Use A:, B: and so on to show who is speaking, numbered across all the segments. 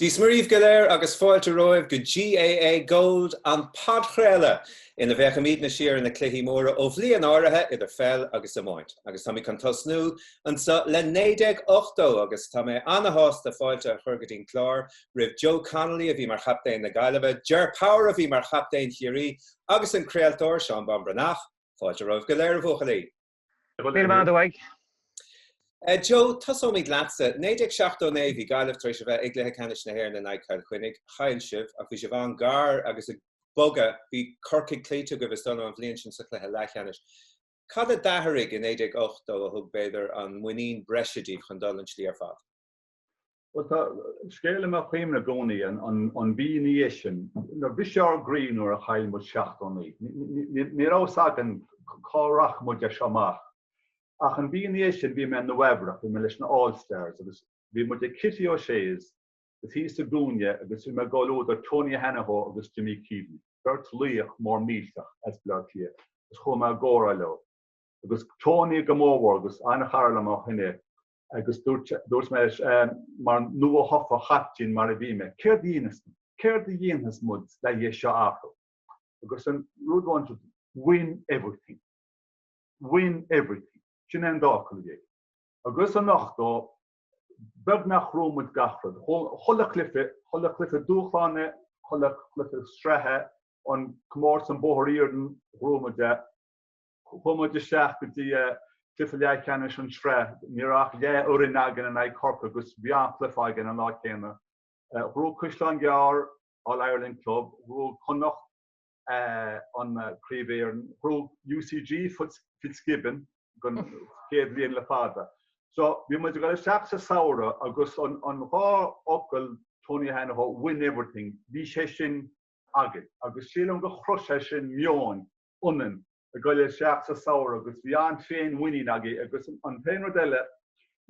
A: Dia 's Muire dhaoibh go léir agus fáilte romhaibh go GAA Gold, an podchraoladh ina bhféachaimidne siar ar na cluichí móra ó bhliain áirithe idir pheil agus iomáint. Agus táimid chun tosnú anseo le 1980 agus tá mé ana-shásta fáilte a chur go dtí'n clár roimh Joe Connolly a bhí mar chaptaen na Gaillimhe, Ger Power a bhí mar chaptaen Chiarraí agus an craoltóir Seán Bán Breathnach. Fáilte romhaibh go léir a bhuachaillí.
B: Míle maith agat.
A: Joe, tosóimid leatsa. 1979, bhí Gaillimh tar éis a bheith i gcluiche ceannais na hÉireann in aghaidh Chill Chainnigh. Chaill sibh, ach bhí sibh an-gar agus ag bogadh. Bhí Corcaigh cloíte agaibh is dóigh liom an bhliain sin sa chluiche leathcheannais. Cad a d'athraigh i 1980 a thug b'fhéidir an muinín breise daoibh chun dul an tslí ar fad?
C: Bhuel, tá scéal i mo chuimhne i gcónaí, an mhí ina dhiaidh sin, nuair bhris ár gcroí nuair a chaill muid 79. Ní raibh fhios againn cá rachadh muid as seo amach. Ach an mhí ina dhiaidh sin bhí mé i Nua Eabhrac, bhí mé leis na All Stars agus bhí muid ag Kitty O'Shea's agus thíos i gcúinne agus bhí mé i gcomhluadar Tony Hanahoe agus Jimmy Keaveney, beirt laoch mór millteach as Baile Átha Cliath agus chuaigh mé i gcomhrá leo. Agus Tony go mórmhór agus an-chara liom ó shin é. Agus dúirt, dúirt mé leis, mar nua-thofa chaiptín mar a bhí mé, céard a dhéanfas muid? Céard a dhéanfas muid le é seo a athrú? Agus an rud amháin dúirt, win everything. Win everything. Sin é an dá fhocal a bhí aige. Agus in 80, beagnach ghnóthaigh muid gach rud. Chuile chluiche, chuile chluiche dúshláin, chuile chluiche sraithe, an comórtas an Bóthar Iarainn, ghnóthaigh muid é. Chuaigh muid isteach go dtí cluiche leathcheannais an tsraith. Ní raibh ach leathfhoireann againn in aghaidh Corcaigh agus bhí an-chluiche againn an lá céanna. Ghnóthaigh Caisleán Gearr All Ireland Club, ghnóthaigh Connacht an Craobh Éireann, ghnóthaigh UCG Fitzgibbon don chéad bhliain le fada. So bhí muid ag dul isteach sa samhradh agus an dhá fhocal Tony Hanahoe, win everything, bhí sé sin againn agus sílim gur chruthaigh sé sin meon ionainn ag dul isteach sa samhradh agus bhí an-féinmhuinín againn agus an t-aon rud eile,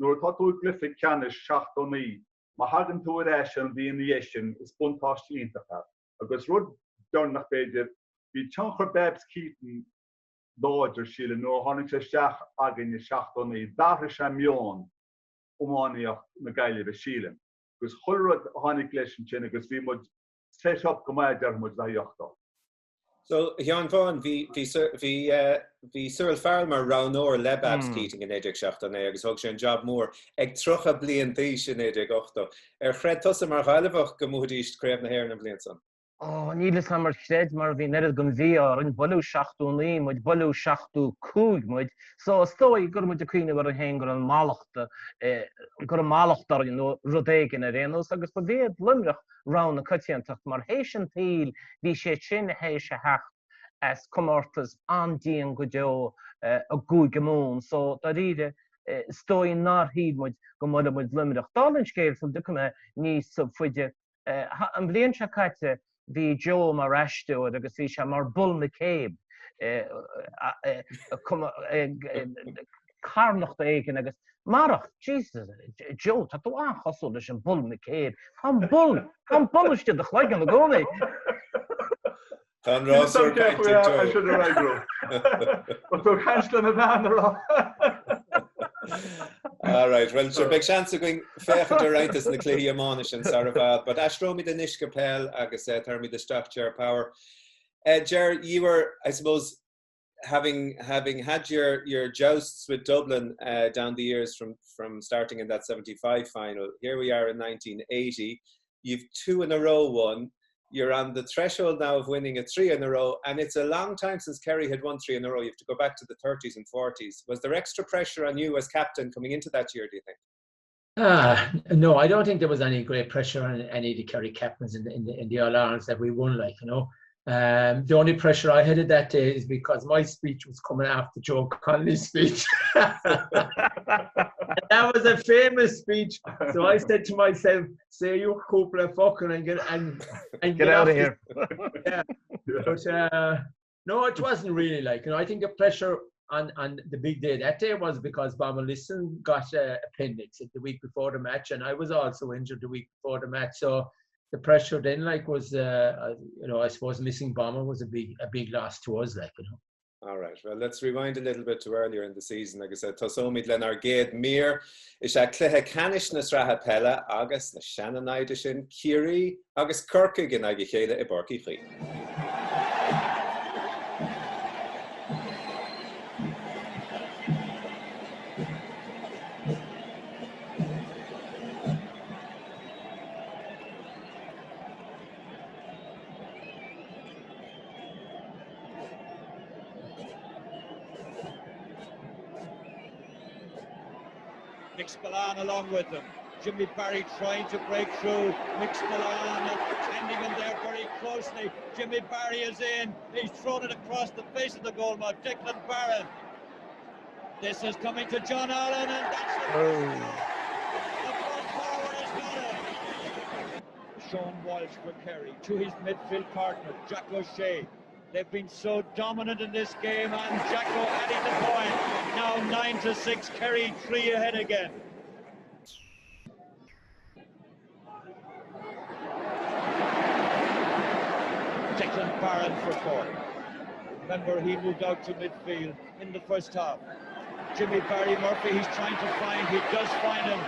C: nuair atá tú i gcluiche ceannais 79, má thagann tú ar ais an mhí ina dhiaidh sin, is buntáiste iontach é. Agus rud deireanach b'fhéidir, bhí tionchar Babs Keating láidir, sílim, nuair a tháinig sé isteach againn i 79, d'athraigh sé meon iománaíocht na Gaillimhe, sílim. Agus chuile rud a tháinig leis ansin agus bhí muid set up go maith, déarfaidh muid, le haghaidh 80.
A: So, a Sheáin Bháin, bhí, bhí, bhí, bhí Cyril Farrell mar roghnóir le Babs Keating i 1979 agus thóg sé an jab mór ag 30 bliain d'aois i 1980. Ar chreid tusa mar Ghaillimheach go mbuafaidís Craobh na hÉireann an bhliain san?
B: Ó, níl fhios a'm ar chreid mar bhí an oiread den mhí-ádh orainn, buaileadh 79 muid, buaileadh 75 muid, so is dóigh go raibh muid ag cuimhneamh orainn féin go raibh an mallacht, go raibh mallacht orainn nó rud éigin ar aon nós agus ba bh'iad Luimneach rogha na coitiantachta mar théis an tsaoil bhí siad sin théis a theacht as comórtas an-dian go deo i gCúige Mumhan so dáiríre is dóigh nár shíl muid go mbuailfeadh muid Luimneach. Dála an scéil sula dtiocfaidh mé níos faide an bhliain seo caite bhí Joe mar aisteoir agus bhí sé mar Bull McCabe carthanacht éigin agus marach, Jesus, Joe, tá tú an-chosúil leis an Bull McCabe. Tá an Bull, tá an Bull istigh i do chloigeann i gcónaí.
A: Tá an rásúr caite ag
C: Joe. Tá tú ag caint lena bhean a rá.
A: All right, well, sure, beidh seans againn féachaint ar roinnt des na cluichí iomána sin sar i bhfad, but aistreoimid anois go peil agus uh, tabharfaimid isteach Ger Power. Uh, Ger, you were, I suppose, having having had your your jousts with Dublin uh, down the years from from starting in that 75 final here we are in 1980 you've two in a row won you're on the threshold now of winning a three in a row and it's a long time since Kerry had won three in a row you have to go back to the 30s and 40s was there extra pressure on you as captain coming into that year do you think
D: Ah, no, I don't think there was any great pressure on any of the Kerry captains in the, in the, in the All Irelands that we won, like, you know. Um, the only pressure I had at that day is because my speech was coming after Joe Connolly's speech. that was a famous speech. So I said to myself, say you cúpla focal and get and,
B: and get, get out of here.
D: yeah. But uh, no, it wasn't really like, you know, I think the pressure on, on the big day that day was because Bomber Liston got uh, appendix the week before the match and I was also injured the week before the match. So the pressure then like was uh, uh, you know I suppose missing Bomber was a big a big loss to us like you know.
A: All right, well let's rewind a little bit to earlier in the season agus tosóimid lenár gcéad mír. Is ea cluiche ceannais na sraithe peile agus na seana-naimhde sin, Ciarraí agus Corcaigh in aghaidh a chéile i bPáirc Uí Chaoimh.
E: Mick Spillane along with them. Jimmy Barry trying to break through. Mick Spillane attending him there very closely. Jimmy Barry is in. He's thrown it across the face of the goal mouth. Declan Barron. This is coming to John Allen, and that's the, oh. the front forward has got it. Sean Walsh for Kerry to his midfield partner, Jack O'Shea. They've been so dominant in this game, and Jacko adding the point. Now 9 to 6, Kerry 3 ahead again. Declan Barron for Cork. Remember, he moved out to midfield in the first half. Jimmy Barry Murphy, he's trying to find, he does find him.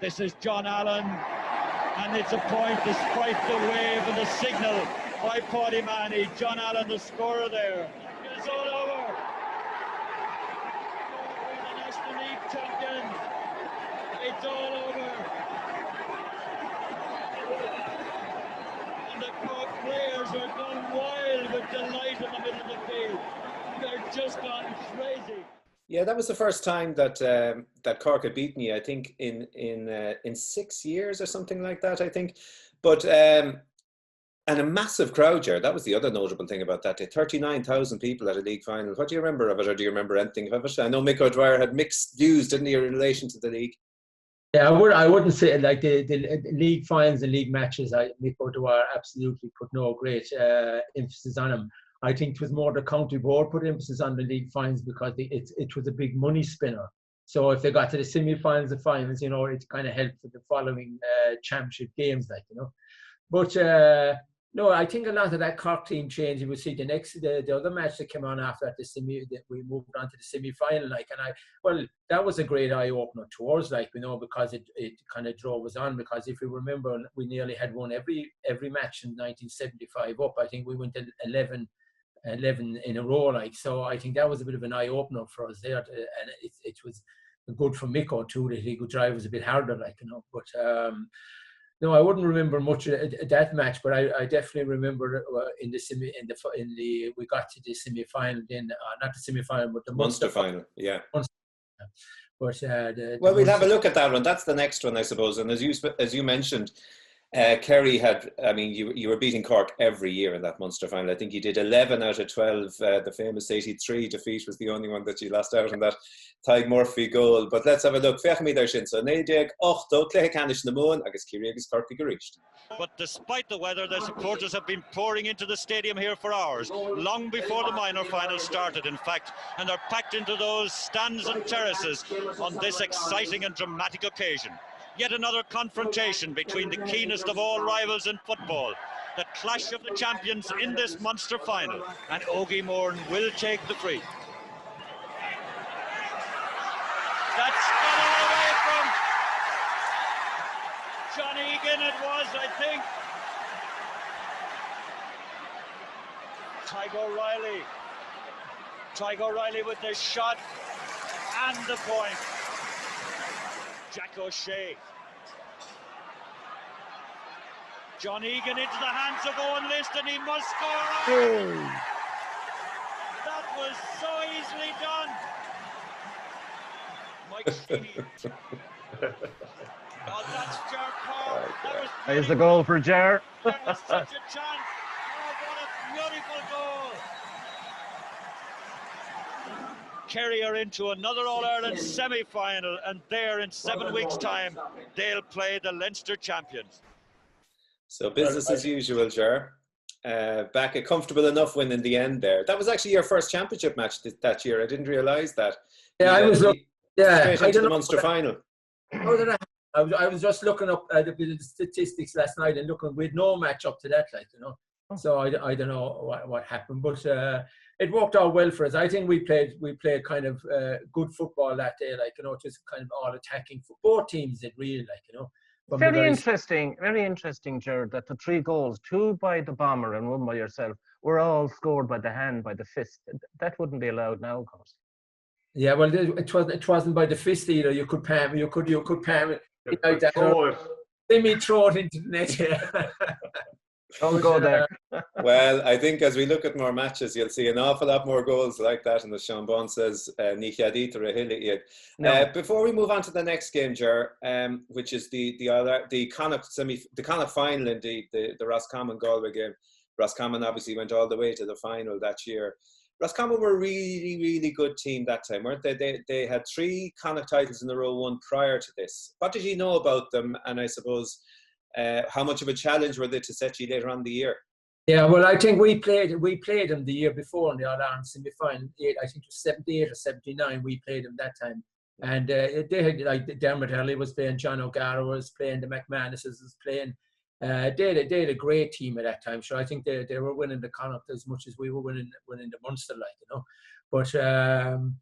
E: This is John Allen, and it's a point despite the wave and the signal by Paddy Manny. John Allen, the scorer there. It's all over. The National League champions. It's all over. And the Cork players are gone wild with delight in the middle of the field. They're just gone crazy.
A: Yeah, that was the first time that um, that Cork had beaten you. I think in in uh, in six years or something like that. I think, but um, and a massive crowd here. That was the other notable thing about that day. 39,000 people at a league final. What do you remember of it, or do you remember anything of it? I know Mick O'Dwyer had mixed views, didn't he, in relation to the league?
D: Yeah, I would. I wouldn't say like the, the league finals and league matches. I Mick O'Dwyer absolutely put no great uh, emphasis on them. I think it was more the county board put emphasis on the league finals because the, it it was a big money spinner. So if they got to the semi-finals, the finals, you know, it kind of helped for the following uh, championship games, like you know. But uh, no, I think a lot of that Cork team changed. You would see the next, the, the other match that came on after that, the semi, that we moved on to the semi-final, like, and I, well, that was a great eye opener towards, like, you know, because it, it kind of drove us on. Because if you remember, we nearly had won every every match in 1975 up. I think we went to 11, 11 in a row, like, so I think that was a bit of an eye opener for us there, to, and it, it was good for Micko too that he could drive us a bit harder, like, you know, but. um No, I wouldn't remember much of that match, but I, I definitely remember uh, in the semi in the in the we got to the semi final then, uh, not the semi final, but the
A: Munster, Munster final, yeah.
D: Munster, but uh, the, the
A: well, we'll have a look at that one. That's the next one, I suppose. And as you as you mentioned, uh, Kerry had, I mean, you, you were beating Cork every year in that Munster final. I think you did 11 out of 12. Uh, the famous 83 defeat was the only one that you lost out on that Tadhg Murphy goal. But let's have a look. Féachfaimid air sin. So 1980, Cluiche Ceannais na Mumhan agus Ciarraí agus Corcaigh arís.
E: But despite the weather, the supporters have been pouring into the stadium here for hours, long before the minor final started, in fact, and are packed into those stands and terraces on this exciting and dramatic occasion. Yet another confrontation between the keenest of all rivals in football. The clash of the champions in this Munster final. And Ogie Moran will take the free. That's gone all the way from John Egan, it was, I think. Tygo O'Reilly. Tygo O'Reilly with the shot and the point. Jack O'Shea. John Egan into the hands of Owen List and he must score. Oh. That was so easily done. Mike Sheedy. oh, that's Ger Power. That was
B: There's the goal for Ger.
E: There was such a chance. Oh, what a beautiful goal. Kerry are into another All-Ireland semi-final and there in seven weeks' time they'll play the Leinster champions.
A: So business as usual, Ger. Uh, back a comfortable enough win in the end there. That was actually your first championship match th that year. I didn't realise that.
D: Yeah, I was looking. Yeah,
A: straight into the Munster final.
D: How did I, I was, I was just looking up at a bit of the statistics last night and looking. We had no match up to that, like you know. So I, I don't know what, what happened, but uh, it worked out well for us. I think we played we played kind of uh, good football that day, like you know, just kind of all attacking for both teams. It really like you know.
B: Very, very interesting, very interesting, Jared, that the three goals, two by the bomber and one by yourself, were all scored by the hand, by the fist. That wouldn't be allowed now, of course.
D: Yeah, well, it wasn't it wasn't by the fist either. You could palm, you could you could palm it like that. They may throw it into the net. Yeah.
B: Don't go there.
A: well, I think as we look at more matches, you'll see an awful lot more goals like that. And the Sean Bond says, uh, Ní cheadaítear a thuilleadh iad. No. Uh, before we move on to the next game, Ger, um, which is the the other the Connacht semi the Connacht final indeed, the the Roscommon Galway game. Roscommon obviously went all the way to the final that year. Roscommon were a really, really good team that time, weren't they? They, they had three Connacht titles in the row one prior to this. What did you know about them? And I suppose, uh, how much of a challenge were they to set you later on the year?
D: Yeah, well, I think we played we played them the year before in the All Ireland semi final. I think it was 78 or 79. We played them that time. And uh, they had, like, Dermot Earley was playing, John O'Gara was playing, the McManuses was playing. Uh, they, had, they had a great team at that time. So I think they, they were winning the Connacht as much as we were winning winning the Munster, like, you know. But um,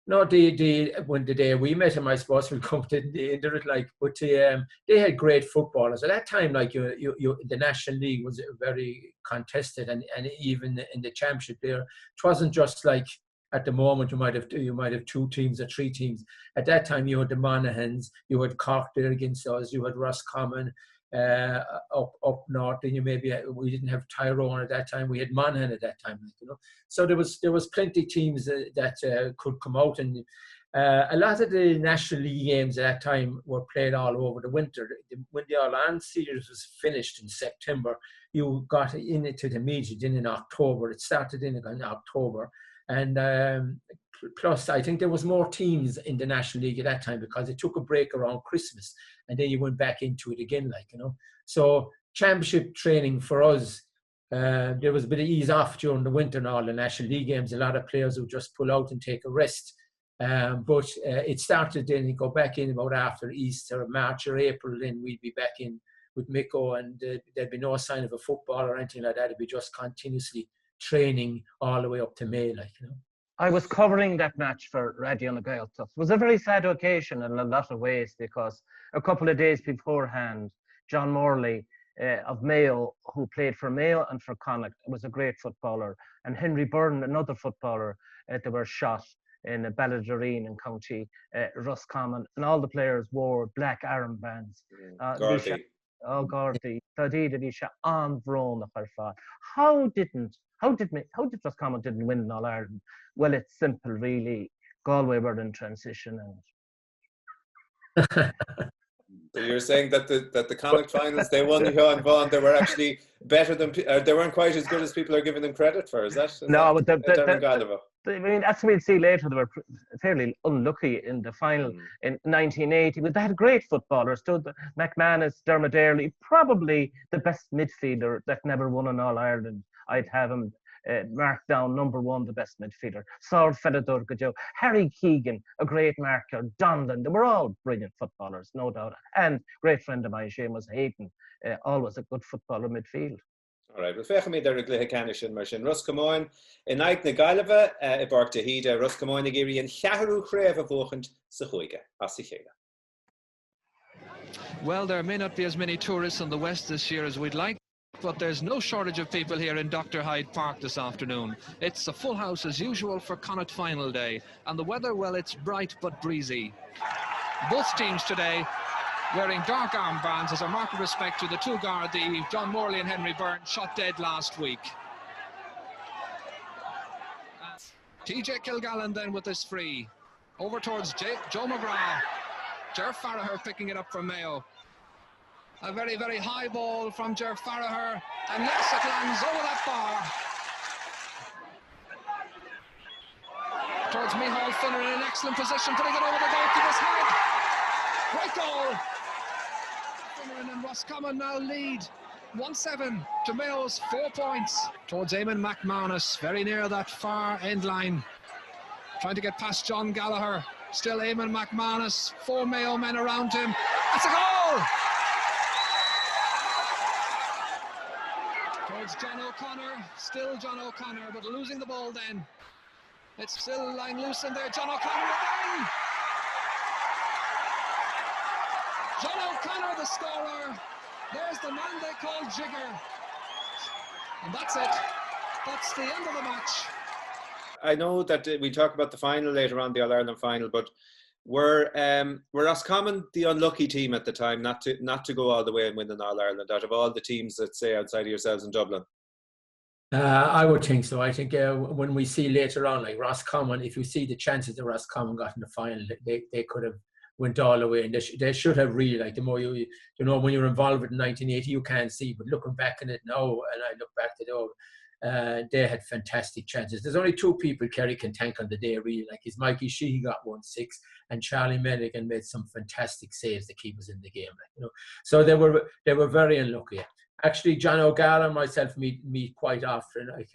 D: no, the, the, when the day we met him, I suppose we'll come to the end of it, like, but um, they had great footballers. At that time, like, you, you, you, the National League was very contested, and, and even in the Championship there, it wasn't just like at the moment you might have you might have two teams or three teams. At that time, you had the Monaghans, you had Cork there against us, you had Roscommon uh, up up north, and you maybe we didn't have Tyrone at that time. We had Monaghan at that time, you know. So there was there was plenty teams that, that uh, could come out, and uh, a lot of the National League games at that time were played all over the winter. When the All-Ireland series was finished in September, you got into the immediate in, in October. It started in, in October. And um, plus, I think there was more teams in the National League at that time because it took a break around Christmas and then you went back into it again, like, you know. So championship training for us, uh, there was a bit of ease off during the winter and all the National League games. A lot of players would just pull out and take a rest. Um, but uh, it started then, you go back in about after Easter, March or April, then we'd be back in with Micko and uh, there'd be no sign of a football or anything like that. It'd be just continuously training all the way up to May, like, you know.
B: I was covering that match for Raidió na Gaeltachta. It was a very sad occasion in a lot of ways because a couple of days beforehand, John Morley uh, of Mayo, who played for Mayo and for Connacht, was a great footballer, and Henry Byrne, another footballer, uh, they were shot in Balladureen in County uh, Roscommon, and all the players wore black armbands.
A: Mm, uh,
B: oh Gardaí, dáiríre bhí sé an-bhrónach ar fad. How didn't, how did, how did Roscommon didn't win All Ireland? Well, it's simple really. Galway were in transition and
A: So you're saying that the that the Connacht finals they won Johan Vaughan they were actually better than uh, they weren't quite as good as people are giving them credit for is that is
B: no
A: that,
B: but the, the, the, I mean, as we'll see later, they were fairly unlucky in the final mm. in 1980, but they had great footballers. Too. McManus, Dermot Earley, probably the best midfielder that never won an All-Ireland. I'd have him uh, marked down number one, the best midfielder. Saul Fedor Gajo, Harry Keegan, a great marker, Donlan, they were all brilliant footballers, no doubt. And great friend of mine, Seamus Hayden, uh, always a good footballer midfield.
A: Alright, well féachfaimid ar an gcluiche ceannais sin mar sin. Ros Comáin in aghaidh na Gaillimhe i bPáirc de hÍde, Ros Comáin ag iarraidh an cheathrú craobh a bhuachaint sa chúige as a chéile.
F: Well, there may not be as many tourists in the West this year as we'd like, but there's no shortage of people here in Dr. Hyde Park this afternoon. It's a full house as usual for Connacht final day, and the weather, well, it's bright but breezy. Both teams today wearing dark armbands as a mark of respect to the two Gardaí, John Morley and Henry Byrne, shot dead last week. TJ Kilgallen then with this free. Over towards J Joe McGrath. Jer Farragher picking it up from Mayo. A very, very high ball from Jer Farragher. And yes, it lands over that bar. Towards Michal Finner in an excellent position, putting it over the goalkeeper's head. Great goal! Finneran and Roscommon now lead 1-7 to Mayo's four points. Towards Eamon McManus, very near that far end line. Trying to get past John Gallagher. Still Eamon McManus, four Mayo men around him. That's a goal! Towards John O'Connor, still John O'Connor, but losing the ball then. It's still lying loose in there, John O'Connor again! John O'Connor, the scorer. There's the man they call Jigger. And that's it. That's the end of the match.
A: I know that we talk about the final later on, the All Ireland final, but were um, were Roscommon the unlucky team at the time not to not to go all the way and win an All Ireland out of all the teams that say outside of yourselves in Dublin?
D: Uh, I would think so. I think uh, when we see later on, like Roscommon, if you see the chances that Roscommon got in the final, they, they could have went all the way, and they, sh- they should have really like the more you you know when you're involved in 1980, you can't see, but looking back in it now, and I look back to the uh, they had fantastic chances. There's only two people Kerry can tank on the day, really. Like is Mikey Sheehy got one six, and Charlie Milligan made some fantastic saves to keep us in the game. Like, you know, so they were they were very unlucky. Actually, John O'Gara and myself meet meet quite often. Like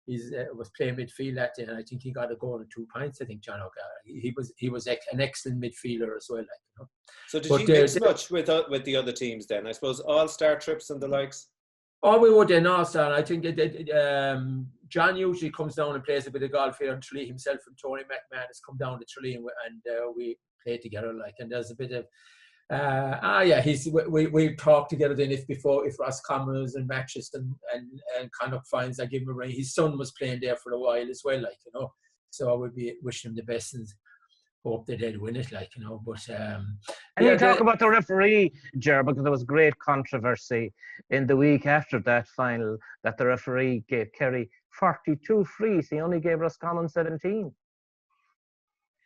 D: he's uh, was playing midfield that day, and I think he got a goal and two points. I think John O'Gara. He, he was he was ex- an excellent midfielder as well. Like, you know.
A: So did but, you mix uh, much with uh, with the other teams then? I suppose all star trips and the likes.
D: Oh, we would in All-Star. I think it, um, John usually comes down and plays a bit of golf here in Tralee himself and Tony McMahon has come down to Tralee and, and uh, we play together. Like, and there's a bit of uh, ah yeah, he's we we talked together then if before if Roscommon and matches and and and Connacht finds I give him a ring. His son was playing there for a while as well, like you know. So I would be wishing him the best and hope that they'd win it, like you know. But um,
B: and yeah, you talk about the referee, Ger, because there was great controversy in the week after that final that the referee gave Kerry 42 frees. He only gave Roscommon 17.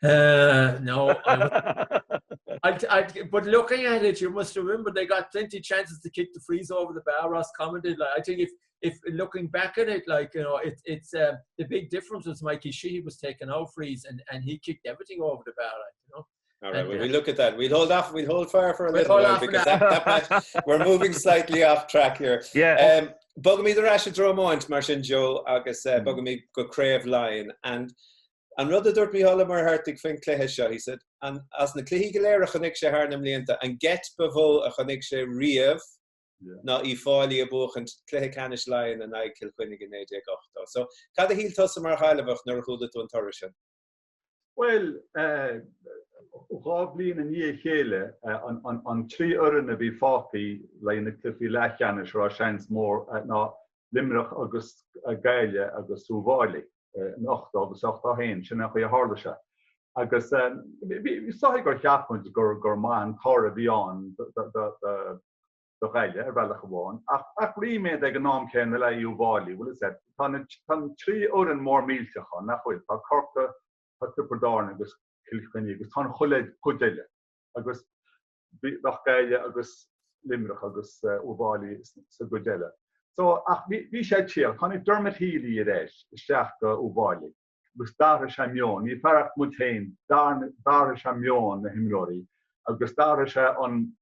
D: Uh, no, I, I, I, but looking at it, you must remember they got plenty chances to kick the frees over the bar. Roscommon did. Like, I think if if looking back at it, like you know, it, it's uh, the big difference was Mikey Sheehy was taking out frees and, and he kicked everything over the bar. Like, you know.
A: All right, well, we look at that. We'll hold off. We'll hold fire for a little while because that, that match, we're moving slightly off track here.
B: Yeah.
A: Um, Bogaimid ar ais i dTromóint mar sin Joe agus uh, bogaimid go Craobh Laighean and an rud a dúirt Mícheál Ó Muircheartaigh faoin cluiche seo, he said, an, as na cluichí go léir a chonaic sé thar na mblianta, an geit ba mhó a chonaic sé riamh ná Uíbh Fhailí ag buachaint cluiche ceannais Laighean in aghaidh Cill Chainnigh i 1980. So, cad a shíl tusa mar Ghaillimheach nuair a chuala tú an toradh sin?
C: Bhuel, dhá bhliain i ndiaidh a chéile, an trí fhoireann a bhí fágtha le na cluichí leathcheannais a raibh seans mór ná Luimneach agus Gaillimh agus Uíbh Fhailí in 80 agus 81, sin an chaoi a tharla sé. Agus is dóigh gur cheap muid gur maith an toradh a bhí ann do Ghaillimh ar bhealach amháin, ach ach ríméad ag an am céanna le Uíbh Fhailí, bhfuil a fhios agat. Tá na tá na trí fhoireann mór millteach ann, nach bhfuil? Tá Corcaigh, tá Tiobraid Árann agus Cill Chainnigh agus tá an chuile chuid eile. Agus bheadh Gaillimh agus Luimneach agus Uíbh Fhailí sa gcuid eile. So, ach bhí bhí sé triail. Tháinig Dermot Healy ar ais isteach go Uíbh Fhailí agus d'athraigh sé meon. Ní fearacht muid féin, d'athraigh sé meon na himreoirí agus d'athraigh sé an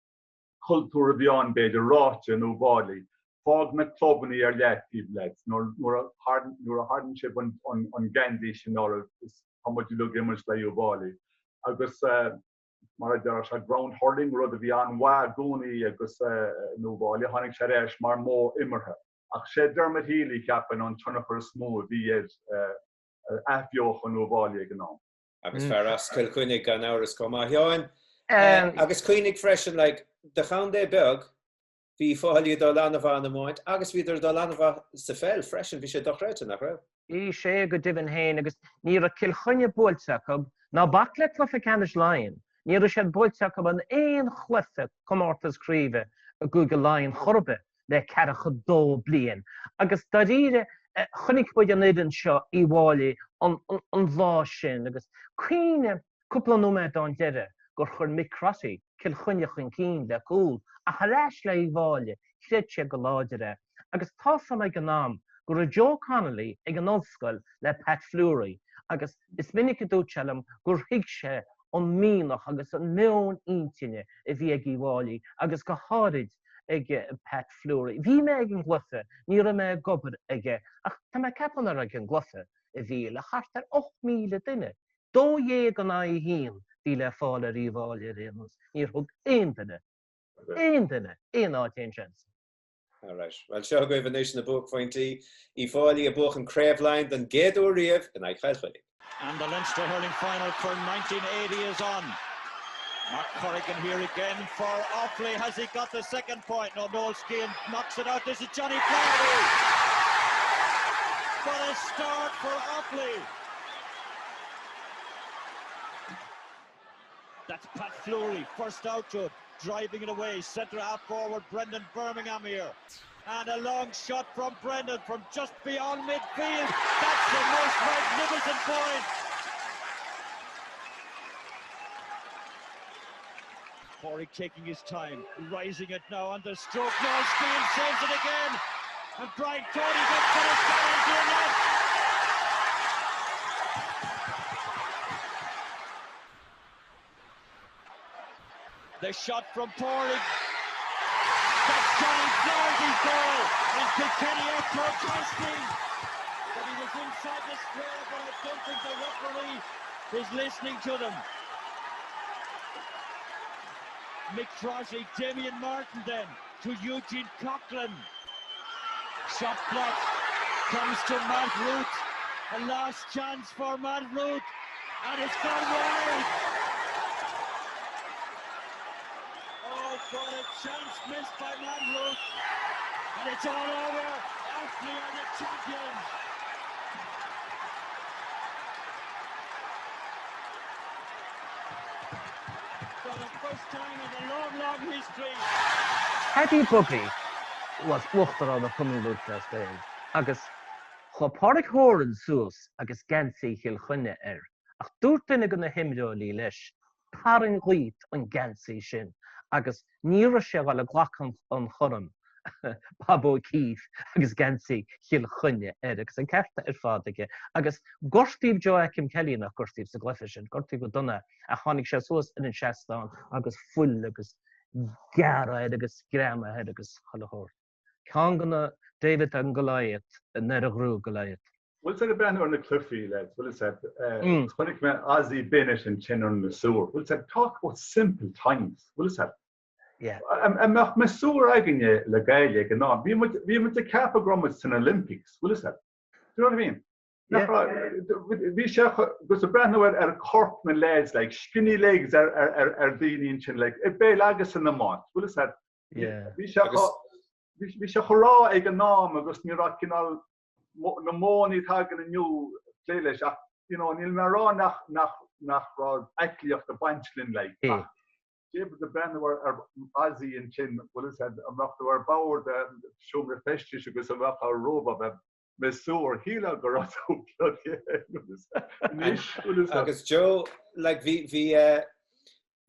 C: cultúr a bhí ann, b'fhéidir, ráite in Uíbh Fhailí, fág na clubanna ar leataobh, lads, nuair a tharraing sibh an geansaí sin oraibh, is tá muid uilig ag imirt le Uíbh Fhailí. Agus mar a déarfá sé, ground hurling, rud a bhí an-mhaith i gcónaí agus in Uíbh Fhailí, tháinig sé ar ais mar mhodh imeartha. Ach sé Dermot Healy, cheapfainn, an tionchar is mó a bhí ar athbheochan Uíbh Fhailí ag an am.
A: Agus fear as Cill Chainnigh gan amhras chomh maith. Sheáin, agus cuimhnigh freisin, like, do chontae beag, bhí Uíbh Fhailí ag dul an-mhaith in iomáint agus bhíodar ag dul an-mhaith sa pheil freisin, bhí sé dochreidte, nach raibh?
B: Bhí sé go deimhin féin agus ní raibh Cill Chainnigh buailte acu, ná bac le cluiche ceannais Laighean, ní raibh siad buailte acu in aon chluiche comórtas craoibhe i gCúige Laighean chor ar bith. le ceathracha dó bliain agus dáiríre chonaic muid an fhoireann seo Uíbh Fhailí an lá sin agus cuimhnigh cúpla nóiméad ón deireadh gur chuir Mick Crotty Cill Chainnigh chun cinn le cúl ach ar ais le Uíbh Fhailí, chreid siad go láidir é agus tá's a'm ag an am go raibh Joe Connolly ag an ollscoil le Pat Fleury agus is minic a dúirt sé liom gur thuig sé an mianach agus an meon intinne a bhí ag Uíbh Fhailí agus go háirid ag Pat Fleury. Bhí mé ag an gcluiche, ní raibh mé ag obair aige, ach tá mé ag ceapadh nach raibh ag an gcluiche a bhí le thart ar 8,000 duine, 12 in aghaidh 1 bhí le fáil ar Uíbh Fhailí ar aon nós. Níor thug aon duine, aon duine, aon áit aon seans.
A: Alright. Bhuel, seo agaibh anois na buaicphointí. Uíbh Fhailí ag buachan Craobh Laighean den gcéad uair riamh in aghaidh Chill Chainnigh.
E: And the Leinster hurling final for 1980 is on. Mark Corrigan here again for Offaly. Has he got the second point? No, Noel Skehan knocks it out. This is Johnny Flaherty. What a start for Offaly. That's Pat Fleury, first out to it, driving it away. Centre half forward, Brendan Bermingham here. And a long shot from Brendan from just beyond midfield. That's the most magnificent point. Corey taking his time, rising it now on the stroke. Noel Skehan saves it again. And Brian Cody gets put it down into the net. The shot from Pádraig. That's Johnny Flaherty's ball. And Kilkenny are protesting. But he was inside the square, but I don't think the referee is listening to them. Mick Crossley, Damien Martin then to Eugene Coughlan. Shot blocked. Comes to Matt Ruth. A last chance for Matt Ruth. And it's gone wide. Oh, what a chance missed by Matt Ruth. And it's all over. Offaly are the champions. For the first time in a long, long history.
B: Paddy Buggy was Uachtarán an Chumann Lúthchleas Gael agus chuaigh Pádraig Horan suas agus geansaí Chill Chainnigh air ach dúirt duine de na himreoirí leis tarraing dhíot an geansaí sin agus ní raibh sé ag dul ag glacadh an churaim Bob O'Keeffe agus geansaí Chill Chainnigh air agus an ceart ar fad aige agus gortaíodh Joachim Kelly nach gortaíodh sa gcluiche sin, gortaíodh go dona ach tháinig sé suas ar an seastán agus fuil agus gearradh air agus greamaithe air agus chuile shórt. Ceann de na David and Goliath nuair a ghnóthaigh Goliath.
C: Bhfuil tú ag breathnú ar na cluichí lads, bhfuil fhios agat, chonaic mé Ozzie Bennett ansin ar an miosúr, bhfuil fhios agat, talk about simple times, bhfuil fhios agat.
B: Yeah.
C: An mbeadh miosúr againne le Gaillimh ag an am? Bhí muid, bhí muid ag ceapadh go raibh muid san Olympics, bhfuil fhios agat. Do you know what I mean? Nach raibh, bhí sé, agus ag breathnú ar, ar corp na lads, like, skinny legs ar, ar, ar, ar daoine ansin, like, i bpeil agus san iomáint, bhfuil fhios agat.
B: Yeah.
C: Bhí sé, bhí sé chomh raw ag an am agus ní raibh cineál na modhanna atá againn inniu plé leis ach, you know, níl mé ag rá nach, nach, nach raibh aclaíocht ag baint linn, like, ach d'fhéadfá breathnú ar, ar Ozzie ansin, bhfuil fhios agat, an mbeadh tú ar bord i seomra feistis agus an mbeadh ar róba bheith miosúr, shílfeá go raibh tú bloody anois, bhfuil fhios agat.
A: Agus Joe, like, bhí, bhí, eh,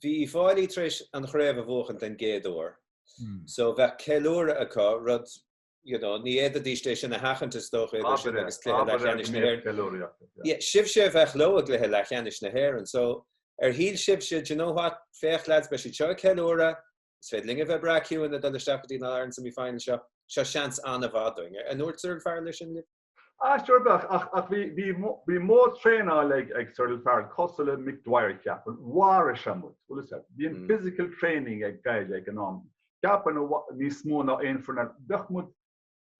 A: bhí Uíbh Fhailí tar éis an chraobh a bhuachan den gcéad uair. So bheadh ceiliúradh acu, rud you know, ní fhéadfaidís é sin a sheachaint is dócha idir sin agus cluiche leathcheannais na hÉireann. Yeah, sibhse a bheadh leo i gcluiche leathcheannais na hÉireann, so ar shíl sibhse, do you know what, féach lads, beidh siad seo ag ceiliúradh, is féidir linn a bheith breá ciúin ag dul isteach go dtí an All-Ireland semi-final seo, seo seans an-mhaith dúinn. Ar ndúirt Cyril Farrell é sin libh?
C: Ah, sure beadh, ach, ach bhí, bhí, bhí modh traenáil ag, ag Cyril Farrell cosúil le Mick Dwyer, ceapaim. Mharaigh sé muid, bhfuil fhios agat. Bhí an physical training ag Gaillimh ag an am. Ceapaim níos mó ná aon foireann eile. Bheadh muid,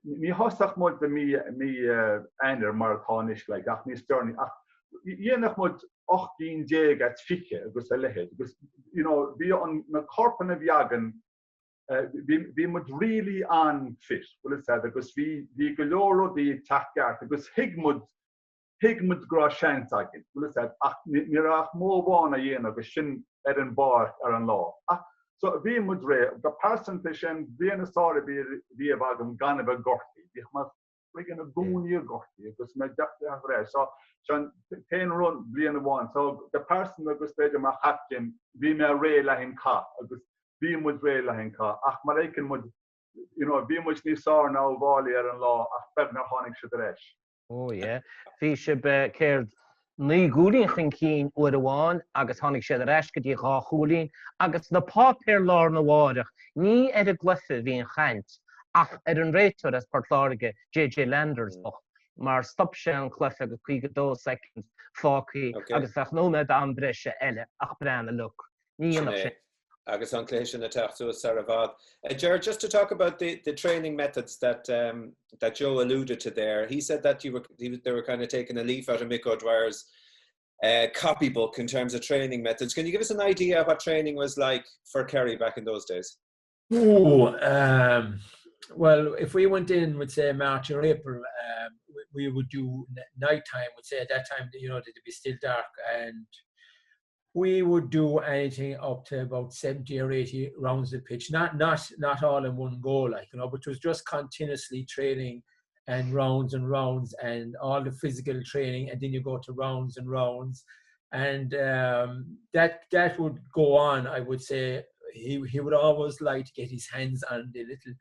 C: ní thosódh muid i mí, mí Eanáir mar atá anois, like, ach níos deireanaí, ach dhéanfadh muid 18 gcinn as 20 agus a leithéid agus, you know, bhí an, na corpanna a bhí againn, bhí, bhí muid really an-fit, bhfuil fhios agat, agus bhí, bhí go leor rudaí ag teacht i gceart agus thuig muid Thuig muid go raibh seans againn, bhfuil fhios agat, ach ní raibh ach modh amháin á dhéanamh agus sin ar an bpáirc ar an lá. Ach, so, bhí muid réidh. Go pearsanta, is é an bhliain is fearr a bhí riamh agam gan a bheith gortaithe. Bhíodh mé friggin i gcónaí gortaithe agus mé ag teacht ar ais. So, sin an t-aon rud bliain amháin. So, go pearsanta agus b'fhéidir mar chaptaen, bhí mé réidh le haghaidh an cath agus bhí muid réidh le haghaidh an cath. Ach mar a fheiceann muid, you know, bhí muid níos fearr ná Uíbh Fhailí ar an lá ach beag nár tháinig siad ar ais.
B: Ó yeah. Bhí sibh, céard, 9 gcúilín chun cinn uair amháin agus tháinig siad ar ais go dtí 2 chúilín agus na páipéir lá arna mháireach, ní ar an gcluiche a bhí an chaint ach ar an réiteoir as Port Láirge, JJ Landers bocht, mar stop sé an cluiche agus 52 soicind fágtha agus bheadh nóiméad am breise eile ach breathnaigh look, ní dhéanfadh sé.
A: Agus an cluiche sin ag teacht suas sar i bhfad. Ger, just to talk about the, the training methods that um, that Joe alluded to there, he said that you were he, they were kind of taking a leaf out of Mick O'Dwyer's uh, copybook in terms of training methods. Can you give us an idea of what training was like for Kerry back in those days?
D: Oh, um, well, if we went in, we'd say March or April, um, we, we would do night time. We'd say at that time, you know, it'd be still dark, and we would do anything up to about 70 or 80 rounds of pitch. Not not not all in one go, like you know, but it was just continuously training and rounds and rounds and all the physical training, and then you go to rounds and rounds, and um, that that would go on. I would say he he would always like to get his hands on the little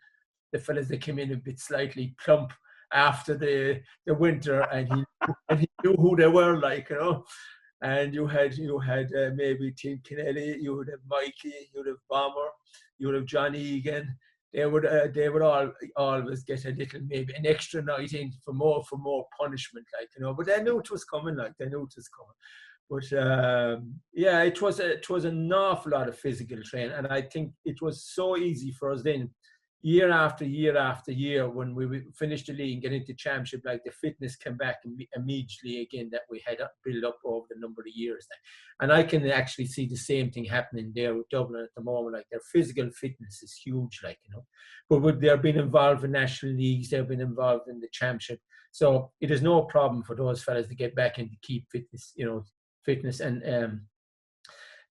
D: the fellas that came in a bit slightly plump after the the winter, and he and he knew who they were, like you know. And you had you had uh, maybe Tim Kennelly, you would have Mikey, you would have Bomber, you would have Johnny Egan. They would uh, they would all always get a little maybe an extra night in for more for more punishment, like you know. But they knew it was coming, like they knew it was coming. But um, yeah, it was a, it was an awful lot of physical training, and I think it was so easy for us then year after year after year when we finished the league and get into championship like the fitness came back immediately again that we had built up over the number of years and I can actually see the same thing happening there with Dublin at the moment like their physical fitness is huge like you know but with they've been involved in national leagues they've been involved in the championship so it is no problem for those fellas to get back and to keep fitness you know fitness and um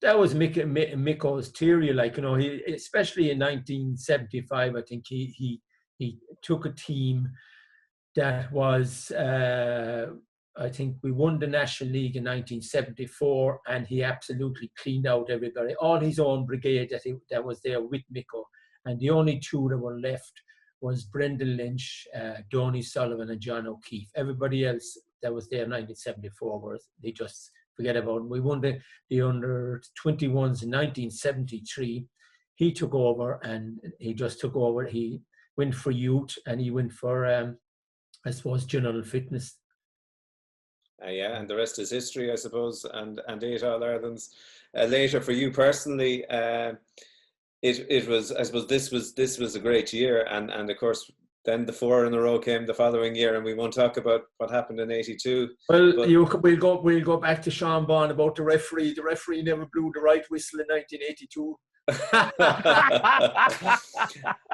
D: that was Mick, Mick, Micko's theory like you know he especially in 1975 I think he he he took a team that was uh, I think we won the National League in 1974 and he absolutely cleaned out everybody all his own brigade that he, that was there with Micko and the only two that were left was Brendan Lynch uh, Donny Sullivan and John O'Keefe everybody else that was there in 1974 was they just forget about him. We won the, the under 21s in 1973. He took over and he just took over. He went for youth and he went for, um, I suppose, general fitness.
A: Uh, yeah, and the rest is history, I suppose, and, and eight All Irelands. Uh, later for you personally, uh, it, it was, I suppose, this was this was a great year, and, and of course then the four in a row came the following year, and we won't talk about what happened in '82.
D: Well, but you, we'll go we'll go back to Sean Bond about the referee. The referee never blew the right whistle in 1982.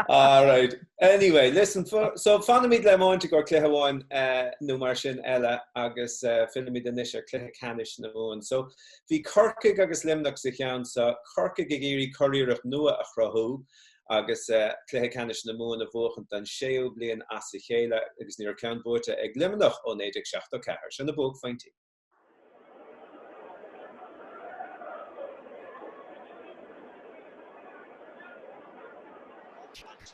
A: All right. Anyway, listen, so fanfaimid le móint go cluiche amháin eh, nó mar sin eile agus eh, fillfimid anois ar cluiche ceannais na Mumhan. So bhí Corcaigh agus Luimneach sa cheann seo, Corcaigh ag iarraidh curiarracht nua a chruthú agus cluiche ceannais na Mumhan a bhuachan don séú bliain as a chéile agus ní raibh ceann buaite ag Luimneach ó 1974. Seo na buaicphointí.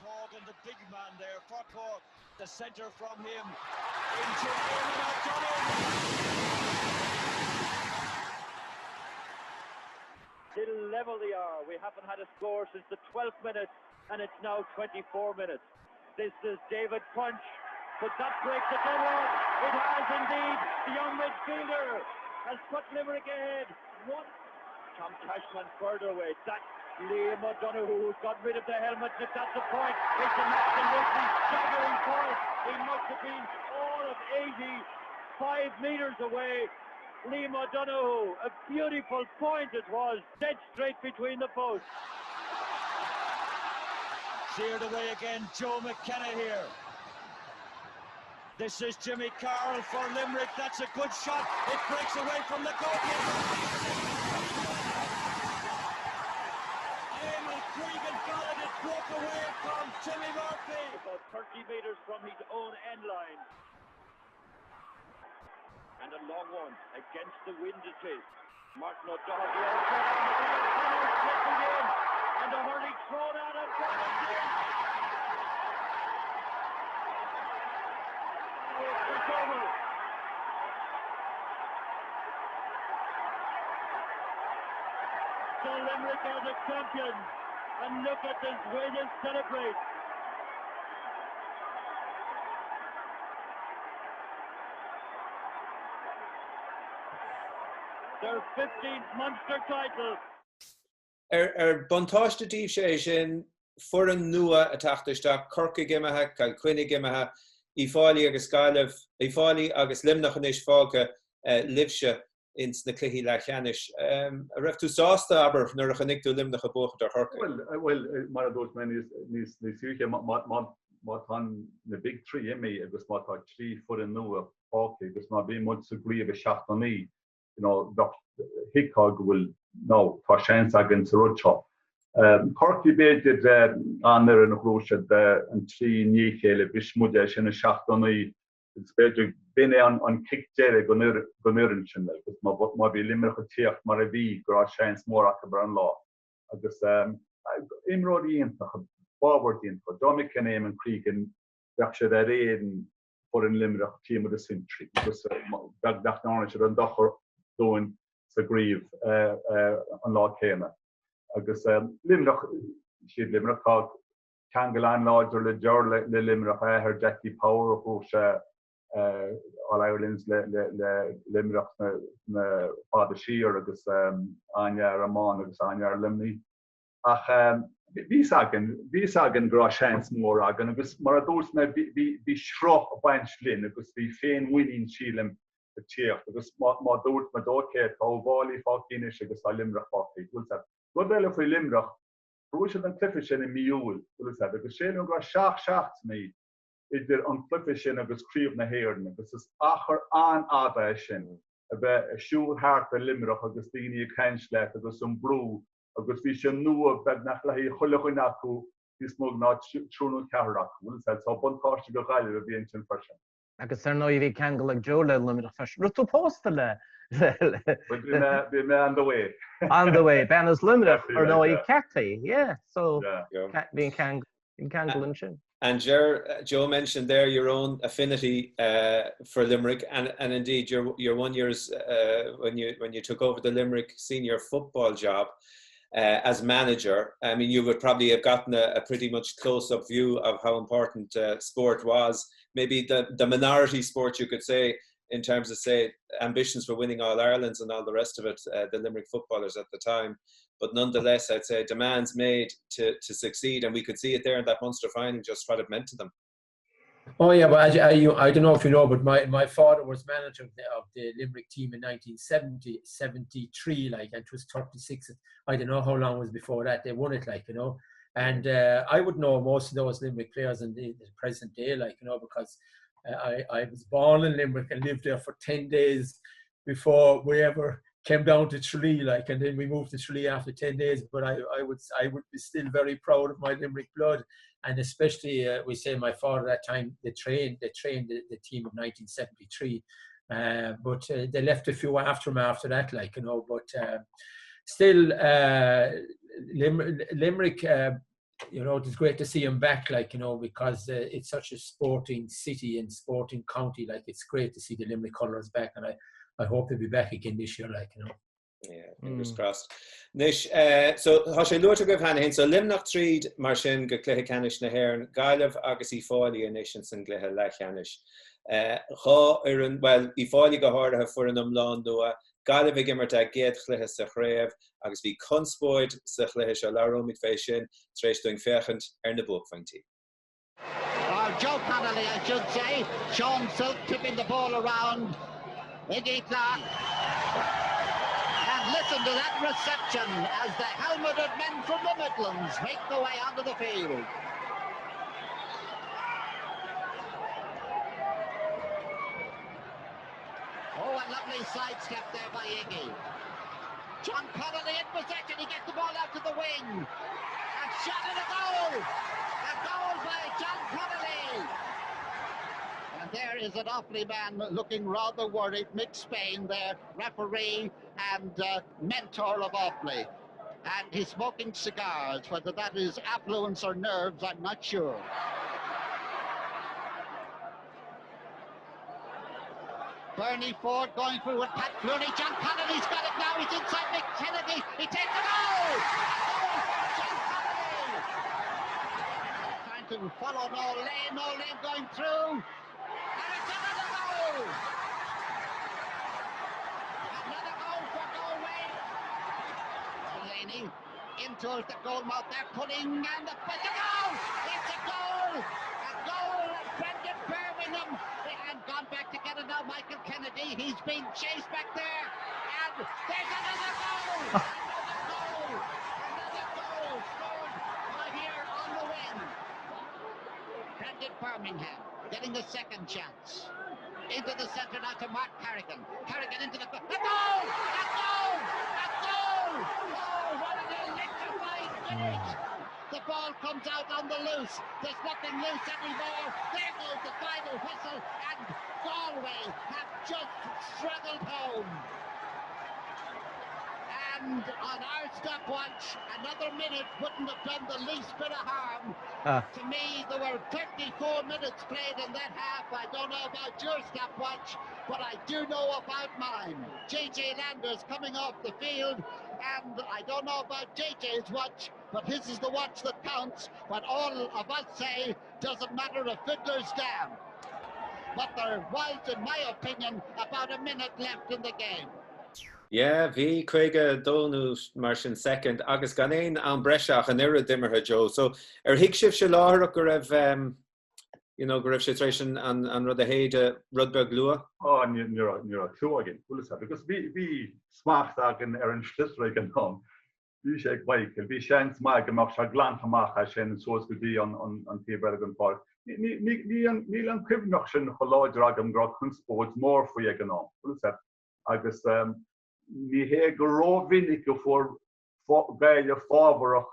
E: Horgan, the big man there for Cork, the centre from him into Eamon O'Donoghue. Still level they are. We haven't had a score since the 12th minute, and it's now 24 minutes. This is David Punch, but that breaks the deadlock. It has indeed. The young midfielder has put Limerick ahead. One. Tom Cashman further away. That's Liam O'Donoghue who's got rid of the helmet. If that's the point, it's an absolutely staggering point. He must have been all of 85 metres away. Liam O'Donoghue, a beautiful point it was, dead straight between the posts. Cleared away again, Joe McKenna here. This is Jimmy Carroll for Limerick. That's a good shot. It breaks away from the goalkeeper. Emil Cregan got it. It broke away from Timmy Murphy. About 30 metres from his own end line. And a long one against the wind it is. Martin O'Doherty slipping in and a hurley thrown at him. It's over. So Limerick are the champions and look at this way they celebrate. Their 15th Munster title.
A: Ar buntáiste daoibhse é sin, foireann nua ag teacht isteach, Corcaigh imithe, Cill Chainnigh imithe, Uíbh Fhailí agus Gaillimh, Uíbh Fhailí agus Luimneach anois fágtha libhse ins na cluichí leathcheannais. An raibh tú sásta, abair, nuair a chonaic tú Luimneach ag buachaint ar
C: Chorcaigh? Bhuel, mar a dúirt mé níos luaithe, má tá na Big 3 imithe agus má tá 3 foireann nua fágtha agus má bhí muid sa gcraobh i 79, you know, bheadh, thuigfeá go bhfuil, no, tá seans againn sa rud seo. Corcaigh b'fhéidir an fhoireann a ghnóthaigh siad an trí i ndiaidh a chéile, bhris muid é sin i 79 agus b'fhéidir b'in é an cic deiridh don fhoireann sin agus má bhí Luimneach ag tíocht mar a bhí go raibh seans mór acu ar an lá. Agus imreoirí iontacha, forwards iontacha, Joe McKenna, Eamon Cregan, bheadh siad ar aon foireann Luimneach taobh amuigh de Sentry agus beag nach ndearna siad an dochar dúinn sa gcraobh an lá céanna. Agus Luimneach, siad Luimneach, tá ceangal an-láidir le Ger le Luimneach, a athair Jackie Power a ghnóthaigh sé All Irelands le Luimneach sna fada siar agus an-fhear iomána agus an-fhear Luimnigh. Ach bhí fhios againn, bhí fhios againn go raibh seans mór againn agus mar a dúirt mé, bhí sruth ag baint linn agus bhí féinmhuinín, sílim, ag tíocht agus má dúirt muid, ok, tá Uíbh Fhailí fágtha anois agus tá Luimneach fágtha, bhfuil fhios agat. Rud eile faoi Luimneach, bhuaigh siad an cluiche sin i mí Iúil, bhfuil fhios agat, agus sílim go raibh seacht seachtainí idir an cluiche sin agus Craobh na hÉireann agus is achar an-fhada é sin a bheith ag siúl thart ar Luimneach agus daoine ag caint leat agus an brú agus bhí sé nua beagnach le haghaidh chuile dhuine acu níos mó ná triúr nó ceathrar acu, bhfuil fhios agat, so buntáiste do Ghaillimh a bhí ansin freisin.
B: Agus ar ndóigh bhí ceangal ag Joe le Luimneach freisin. Raibh tú pósta le
C: Bhuel bhí mé, bhí mé on the way.
B: On the way, bean as Luimneach ar ndóigh Cathy, yeah, so bhí an ceangal. An ceangal ansin.
A: And Ger, Joe mentioned there your own affinity uh, for Limerick, and, and indeed your, your one years uh, when, you, when you took over the Limerick senior football job uh, as manager. I mean, you would probably have gotten a, a pretty much close-up view of how important uh, sport was. Maybe the, the minority sport, you could say, in terms of say ambitions for winning all Ireland's and all the rest of it, uh, the Limerick footballers at the time. But nonetheless, I'd say demands made to, to succeed, and we could see it there in that Munster final, just what it meant to them.
D: Oh yeah, but I, I, I don't know if you know, but my, my father was manager of the, of the Limerick team in 1970, 73, like, and it was 36. I don't know how long was before that they won it, like you know. And uh, I would know most of those Limerick players in the, the present day, like you know, because I, I was born in Limerick and lived there for 10 days before we ever came down to Tralee, like, and then we moved to Tralee after 10 days. But I, I would I would be still very proud of my Limerick blood, and especially uh, we say my father that time they trained they trained the, the team of 1973, uh, but uh, they left a few after him after that, like you know. But uh, still, uh, Lim Limerick. Uh, you know, it's great to see him back, like, you know, because uh, it's such a sporting city and sporting county. Like, it's great to see the Limerick colours back, and I, I hope they'll be back again this year, like, you know.
A: Yeah, fingers mm. crossed. Anois, uh, so tá sé luaite agaibh cheana féin, so Luimneach tríd mar sin go cluiche ceannais na hÉireann, Gaillimh agus Uíbh Fhailí anois ins an gcluiche leathcheannais. Uh, dhá fhoireann, well, Uíbh Fhailí go háirithe foireann iomlán nua, Gaillimh ag imirt a gcéad chluiche sa chraobh agus bhí conspóid sa chluiche seo, labhróimid fé sin tar éis dúinn féachaint ar na buaicphointí.
G: Or Joe Connolly, I should say. Sean Silk tipping the ball around. Iggy Clark. And listen to that reception as the helmeted men from the Midlands make their way onto the field. Oh, a lovely sidestep there by Iggy. John Connolly in possession. He gets the ball out to the wing. A shot and a goal! A goal by John Connolly! And there is an Offaly man looking rather worried. Mick Spain, their referee and uh, mentor of Offaly. And he's smoking cigars. Whether that is affluence or nerves, I'm not sure. Bernie Ford going through with Pat Clooney. John Connolly's got it now. He's inside Mick Kennedy. He takes the goal! Goal for John Connolly! Trying to follow Noel Lane. Noel Lane going through. And it's another goal! Another goal for Galway. Delaney. In towards the goal mouth there, putting and the it's a goal! It's a goal! A goal! Brendan Birmingham and gone back to get it now, Michael Kennedy. He's being chased back there. And there's another goal! Another goal! Another goal scored by here on the wing. Brendan Birmingham getting the second chance. Into the centre now to Mark Carrigan. Carrigan into the... A goal! A goal! A goal! Oh, what an electrifying finish! The ball comes out on the loose. There's nothing loose anymore. There goes the final whistle and Galway have just struggled home. And on our stopwatch, another minute wouldn't have done the least bit of harm. Ah. To me, there were 34 minutes played in that half. I don't know about your stopwatch, but I do know about mine. JJ Landers coming off the field, and I don't know about JJ's watch, but his is the watch that counts. But all of us say doesn't matter a fiddler's damn. But there was, in my opinion, about a minute left in the game.
A: Yeah, bhí 52 nó mar sin soicind agus gan aon am breise ach an oiread imeartha, Joe. So ar thuig sibhse láithreach go raibh um, you know, go raibh sé tar éis an, an, an rud a shéideadh rud beag luath?
C: Á, ní, ní raibh, ní raibh clue againn. Bhuel, is ea, because bhí, bhí smacht againn ar an sliotar ag an am. Bhí sé ag Michael, bhí seans maith go mbeadh sé glanta amach as sin suas go dtí an, an, an taobh eile den pháirc. Ní, ní, ní an, níl an cuimhneach sin chomh láidir agam go raibh conspóid mór faoi ag an am. Bhuel, is ea. Agus ní hé go rómhinic a fuair Gaillimh fábharach,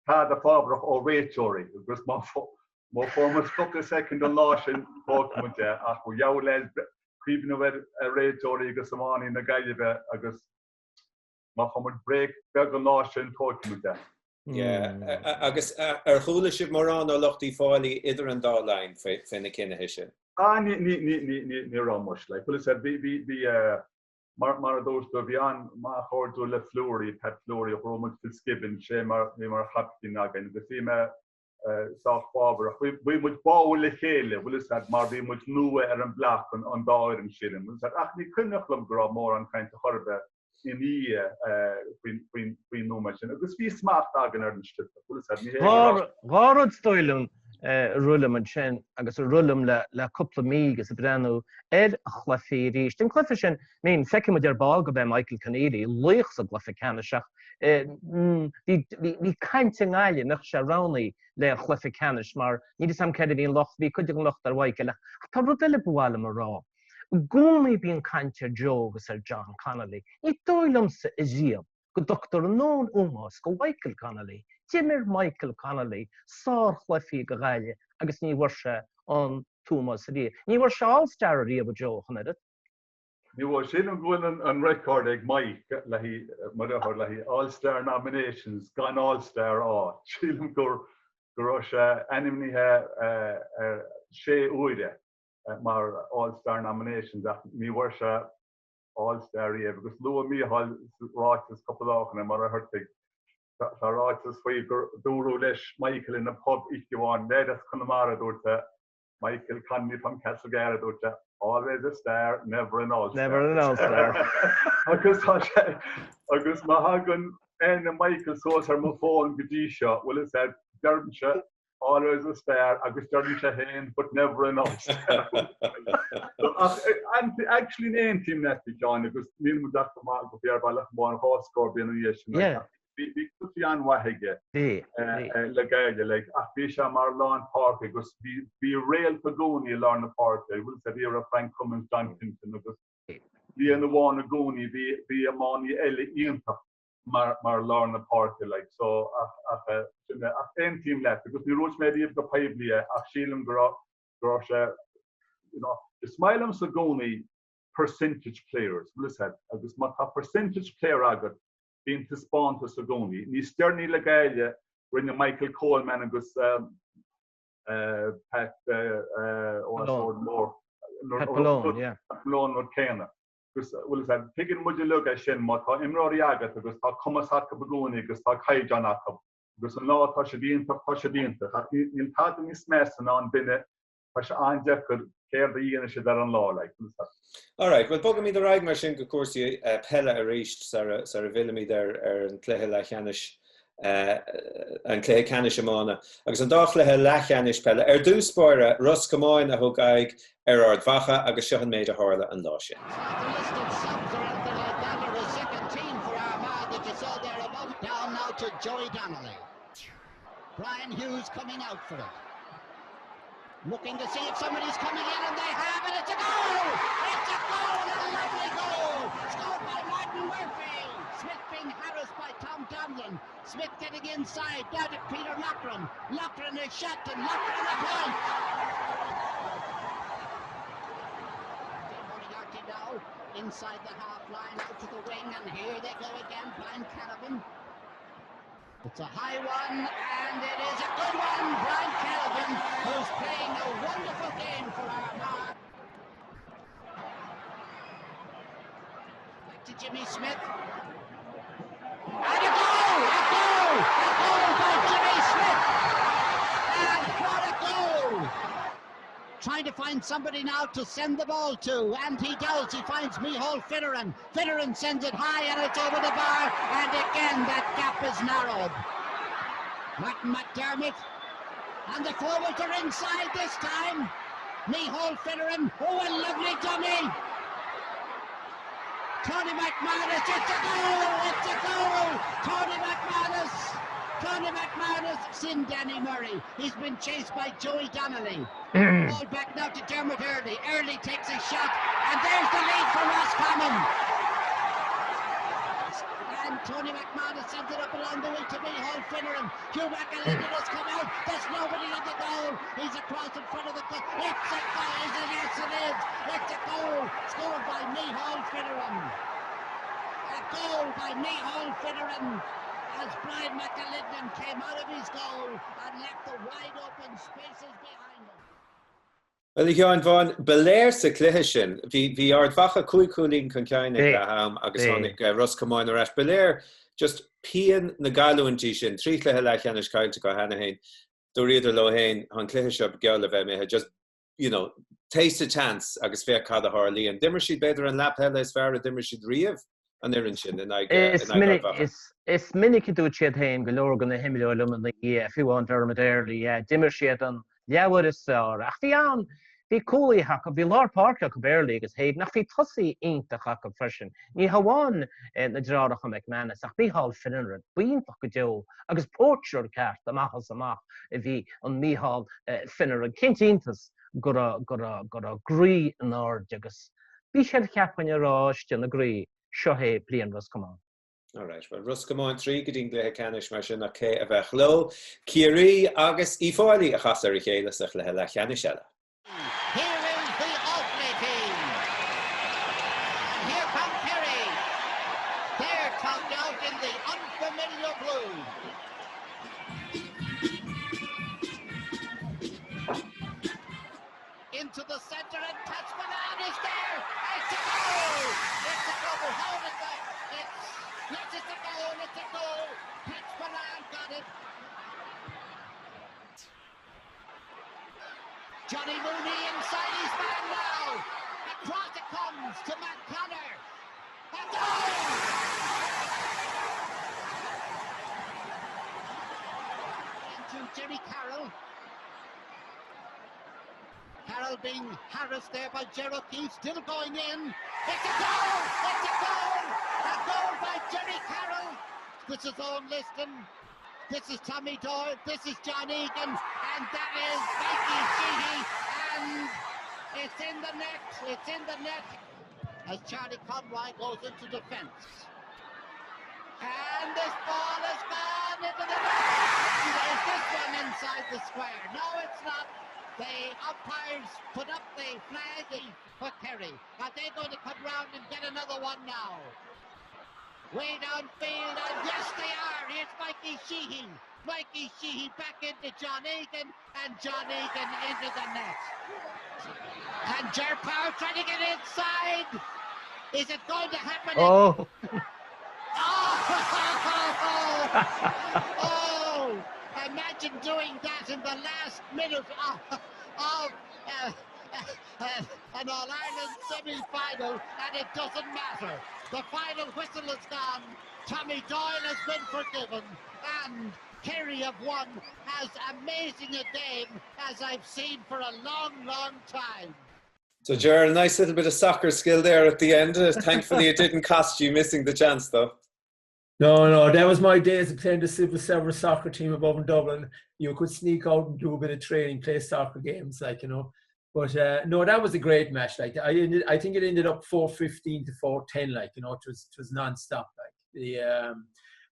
C: tada fábharach ó réiteoirí agus má fuair muid cúpla soicind an lá sin tógfaidh muid é ach ba gheall le cuimhneamh ar réiteoirí agus iománaí na Gaillimhe agus má fuair muid break beag an lá sin tógfaidh muid é.
A: Yeah. Agus ar chuala sibh mórán ó lucht Uíbh Fhailí idir an dá linn fé na cinnithe sin?
C: Ah, ní, ní, ní, ní, ní, ní raibh muis. Like, bhuel, is ea, bhí, bhí, bhí, eh, mar, mar a dúirt tú, bhí an, an-chairdiúil le Fleury, Pat Fleury, ghnóthaigh muid Fitzgibbon, sé mar, bhí mar chaiptín againn, agus bhí mé, eh, sách fábharach. Bhí, bhí muid báúil le chéile, bhuel, is ea, mar bhí muid nua ar an mbloc, an, an dá fhoireann sin, bhuel, is ea, ach ní cuimhneach liom go raibh mórán cainte chor ar bith ina dhiaidh faoin nóiméad sin. Agus bhí smacht againn ar an
B: sliotar. Dhá rud is dóigh liom a rith liom ansin agus a rith liom le cúpla mí agus ag breathnú ar an chluiche arís. An cluiche sin, I mean, feicfidh muid ar ball go mbeidh Michael Conneely laoch sa gcluiche ceannais ach bhí caint i nGaillimh mbeadh sé roghnaithe le an chluiche ceannais mar níl fhios a'm céard a bhí an locht, bhí cuid den locht ar Mhichael ach tá rud eile ba mhaith liom a rá. I gcónaí bíonn caint ar Joe agus ar John Connolly. Ní dóigh liomsa ariamh go dtugtar a ndóthain ómóis go Mhichael Connolly. D'imir Michael Connolly sárchluichí go Ghaillimh agus ní bhfuair sé an t-ómós ariamh. Ní bhfuair sé All Star ariamh a Joe ach an oiread.
C: Ní bhfuair. Sílim go bhfuil an record ag Mike le haghaidh, mo dheartháir, le haghaidh All Star nominations gan All Star a fháil. Sílim go raibh sé ainmnithe ar sé huaire. mar All Star nominations ach ní bhfuair sé All Star riamh agus luaigh Mícheál ráiteas cúpla lá ó shin mar a thortaigh tá ráiteas faoi gur dúradh leis Michael ina pub oíche amháin leaid as Conamara dúirt sé Michael Connolly from Castlegar dúirt sé always a star never an all star.
B: Never an all star.
C: agus tá sé agus má thagann ainm Michael suas ar mo fón go dtí seo bhfuil fhios a'd deirimse Always a star agus deirimse féin but never an all-star. Ach actually aontaím leat a Sheáin agus níl muid ach go maith go fíor bealach amháin dhá scór bliain ina dhiaidh sin. Bhí cluichí an-mhaith aige le Gaillimh like, ach bhí sé mar lán páirce agus bhí réalt i gcónaí i lár na páirce. Bhfuil fhios a'd bhí Frank Cummins, John Clinton agus bliain amháin i gcónaí bhí iománaí eile iontach mar mar lár na páirce like so ach ach eh, sin é ach aontaím leat agus ní dúirt mé riamh go poiblí é ach sílim go raibh go raibh sé you know is maith liomsa i gcónaí percentage players bhfuil fhios a'd agus má tá percentage player agat bíonn taispeántas i gcónaí. Níos deireanaí le Gaillimh rinne Michael Coleman agus um, uh, Pat uh, uh, ó Malone. Mór
B: Pat Malone, yeah.
C: Pat Malone rud céanna. Agus, bhfuil fhios a'd, tuigeann muid uilig é sin, má tá imreoirí agat agus tá cumas acu i gcónaí agus tá caighdeán acu, agus an lá atá siad iontach, tá siad iontach, ach níl tada níos measa ná an duine, tá sé an-deacair céard a dhéanfaidh siad ar an lá, like, bhfuil
A: fhios a'd. Alright, bhuel bogaimid ar aghaidh mar sin go cúrsaí peile arís sara, sara bhfillimid ar, ar an cluiche leathcheannais. An cluiche ceannais iomána agus an dá chluiche leathcheannais peile. Ar dtús báire, Ros Comáin a thug aghaidh ar Ard Mhacha agus seo an méid a tharla an lá sin.
G: Brian Hughes coming out for it. Looking to see if somebody's coming in and they have and it's a goal! It's a goal! A lovely goal! Scored by Martin Murphy! Smith being harassed by Tom Donlan. Smith getting inside, down to Peter Loughran. Loughran is shot and Loughran a point! Moriarty now inside the half line out to the wing and here they go again, Brian Canavan. It's a high one, and it is a good one. Brian Canavan, who's playing a wonderful game for Armagh. Back to Jimmy Smith. And a goal! A goal! A goal by Jimmy Smith! And what a goal! Trying to find somebody now to send the ball to, and he does. He finds Micheál Finneran. Finneran sends it high, and it's over the bar, and again that gap is narrowed. Martin McDermott, and the forwards are inside this time. Micheál Finneran, oh, a lovely dummy. Tony McManus, it's a goal! It's a goal! Tony McManus! Tony McManus in Danny Murray. He's been chased by Joey Donnelly. Ball back now to Dermot Earley. Earley takes a shot, and there's the lead for Roscommon. And Tony McManus sends it up along the way to Micheál Finneran. Hugh McAlinden has come out. There's nobody in the goal. He's across in front of the goal. It's a goal. Is it? Yes, it is. It's a goal scored by Micheál Finneran. A goal by Micheál Finneran as Brian McAlinden came out of his goal and left the wide open spaces behind him.
A: Bhuel, a Sheáin Bháin, ba léir sa chluiche sin, bhí, bhí Ard Mhacha cúig chúilín chun cinn ag leath am agus tháinig Ros Comáin ar ais. Ba léir just pian na gcailliúintí sin, trí chluiche leathcheannais caillte acu cheana féin, dúradar leo féin, tá an cluiche seo geall le bheith imithe, just, you know, taste a chance agus féach cad a tharlaíonn. D'imir siad b'fhéidir an leath peile is fearr a d'imir siad riamh, an fhoireann sin, in aghaidh Ard Mhacha.
B: Is minic a dúirt siad féin, go leor de na himreoirí liom ina dhiaidh, fiú amháin Dermot Earley, yeah, d'imir siad an leathuair is fearr. Ach bhí ann, bhí cúlaithe acu, bhí lár páirce acu, Earley agus Hayden, ach bhí tosaí iontach acu freisin. Ní hamháin na deartháireacha McManus, ach Micheál Finneran, b'iontach go deo, agus poacher ceart amach is amach a bhí in Micheál Finneran. Cinnte iontas go raibh, go raibh, go raibh a gcroí in airde agus bhí siad cheapfainn ag rá istigh ina gcroí, seo é bliain Ros Comáin.
A: Alright, well Ros Comáin tríd go dtí an gcluiche ceannais mar sin ach cé a bheadh leo? Ciarraí agus Uíbh Fhailí a chas ar a chéile sa chluiche leathcheannais eile.
G: Here is the Offaly team. And here come Kerry. They're topped out in the unfamiliar blue. Into the centre and Pat Spillane is there. It's a goal! It's a goal. How did that? It's yes, it's a goal. It's a goal. Pat Spillane got it. Johnny Mooney inside his man now. Across it comes to Matt Connor. A goal! Into Jerry Carroll. Carroll being harassed there by Ger O'Keeffe, still going in. It's a goal! It's a goal! A goal by Jerry Carroll! This is Owen Liston. This is Tommy Doyle. This is John Egan. And that is Mikey Sheehy. And it's in the net. It's in the net. As Charlie Conroy goes into defence. And this ball has gone into the net. Is this one inside the square? No, it's not. The umpires put up the flag for Kerry. Are they going to come round and get another one now? Way downfield, and yes, they are. Here's Mikey Sheehy. Mikey Sheehy back into John Egan, and John Egan into the net. And Ger Power trying to get inside. Is it going to happen?
B: Oh!
G: Oh! oh! Imagine doing that in the last minute of, of uh, an All-Ireland semi-final and it doesn't matter. The final whistle is gone. Tommy Doyle has been forgiven and Kerry have won as amazing a game as I've seen for a long, long time.
A: So, Ger, a nice little bit of soccer skill there at the end. Thankfully, it didn't cost you missing the chance, though.
D: No, no, that was my days of playing the civil service soccer team above in Dublin. You could sneak out and do a bit of training, play soccer games, like you know. But uh, no, that was a great match. Like I ended, I think it ended up 4-15 to 4-10. Like you know, it was it was non-stop. Like the um,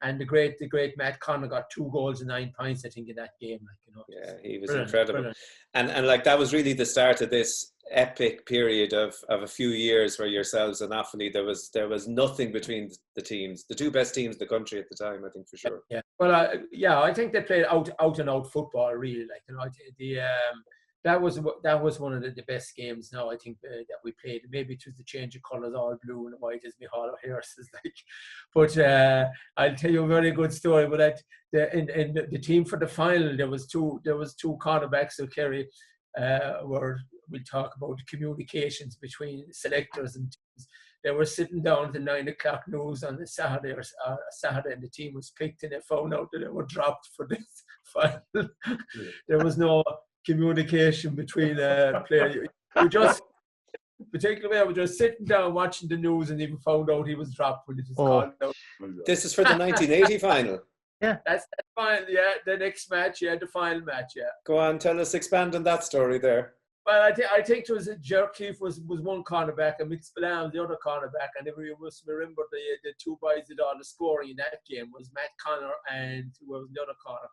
D: and the great the great Matt Connor got two goals and nine points, I think, in that game. Like you know,
A: yeah, he was brilliant, incredible. Brilliant. And and like that was really the start of this epic period of, of a few years where yourselves and Offaly there was there was nothing between the teams, the two best teams in the country at the time, I think for sure.
D: Yeah, well, uh, yeah, I think they played out out and out football really. Like you know, the um, that was that was one of the, the best games now I think uh, that we played. Maybe it was the change of colours, all blue and white as Micheál O'Hare is like. But uh, I'll tell you a very good story. But that the in, in the team for the final, there was two there was two cornerbacks of Kerry uh, were we'll talk about communications between selectors and teams. They were sitting down at the nine o'clock news on the Saturday or uh, Saturday, and the team was picked, and they found out that they were dropped for this final. Yeah. there was no communication between uh, players. You just particularly I was just sitting down watching the news and even found out he was dropped when it was oh. called out.
A: This is for the 1980 final.
D: Yeah, that's the final. Yeah, the next match. Yeah, the final match. Yeah.
A: Go on, tell us, expand on that story there.
D: Well, I, th- I think it was Ger Keefe was, was one cornerback and Mick Spillane was the other cornerback. And if you must remember the the two boys did all the scoring in that game was Matt Connor and who was the other corner.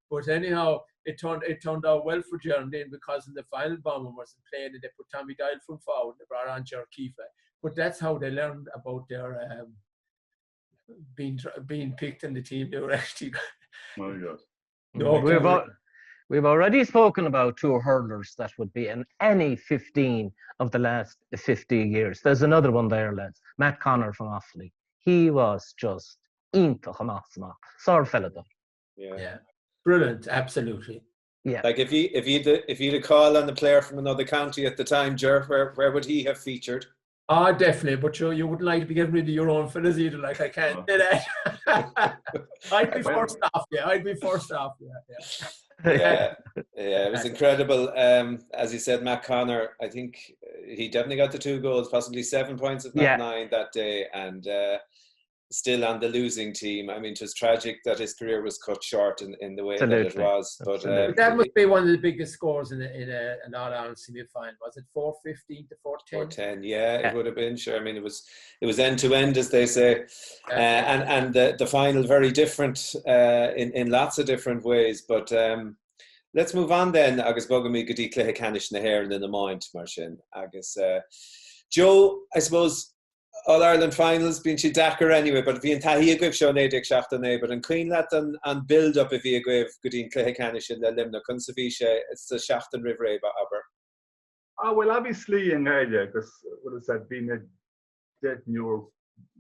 D: But anyhow, it turned it turned out well for Geraldine because in the final bomber wasn't playing and they put Tommy Doyle from forward and they brought on Ger Keefe. But that's how they learned about their um, being being picked in the team. They were actually.
C: Oh, yes.
B: No, we've, we've already spoken about two hurlers that would be in any 15 of the last 50 years. There's another one there, lads. Matt Connor from Offaly. He was just iontach amach is amach. Sárpheileadóir.
D: Yeah. yeah. Brilliant, absolutely.
B: Yeah.
A: Like if he if he'd if he'd a call on the player from another county at the time, Jer, where where would he have featured?
D: Ah, definitely. But you you wouldn't like to be getting rid of your own fellas either. Like I can't do that. I'd be first off. Yeah, I'd be first off. Yeah,
A: yeah. yeah, yeah, it was incredible. Um, as you said, Matt Connor, I think he definitely got the two goals, possibly seven points, if not yeah. nine, that day. And uh, still on the losing team. I mean, it was tragic that his career was cut short in, in the way Absolutely. that it was. But
D: um, that must be one of the biggest scores in a, in a, an All-Ireland semi-final. Was it 4-15 to 4-10?
A: 4-10, yeah, yeah, it would have been. Sure. I mean, it was it was end to end, as they say, uh, and and the the final very different uh, in in lots of different ways. But um, let's move on then agus bogaimid go dtí cluiche ceannais na hÉireann in iomáint mar sin agus uh, Joe, I suppose All Ireland Finals, bíonn siad deacair anyway, but bhí an taithí agaibh seo 1979, but an cuimhin leat an, an build up a bhí agaibh go dtí an cluiche ceannais sin le Luimneach, conas a bhí sé sa seachtain roimh ré, abair?
C: Ah, well, obviously i nGaillimh agus, well, as I said, bhí na deichniúr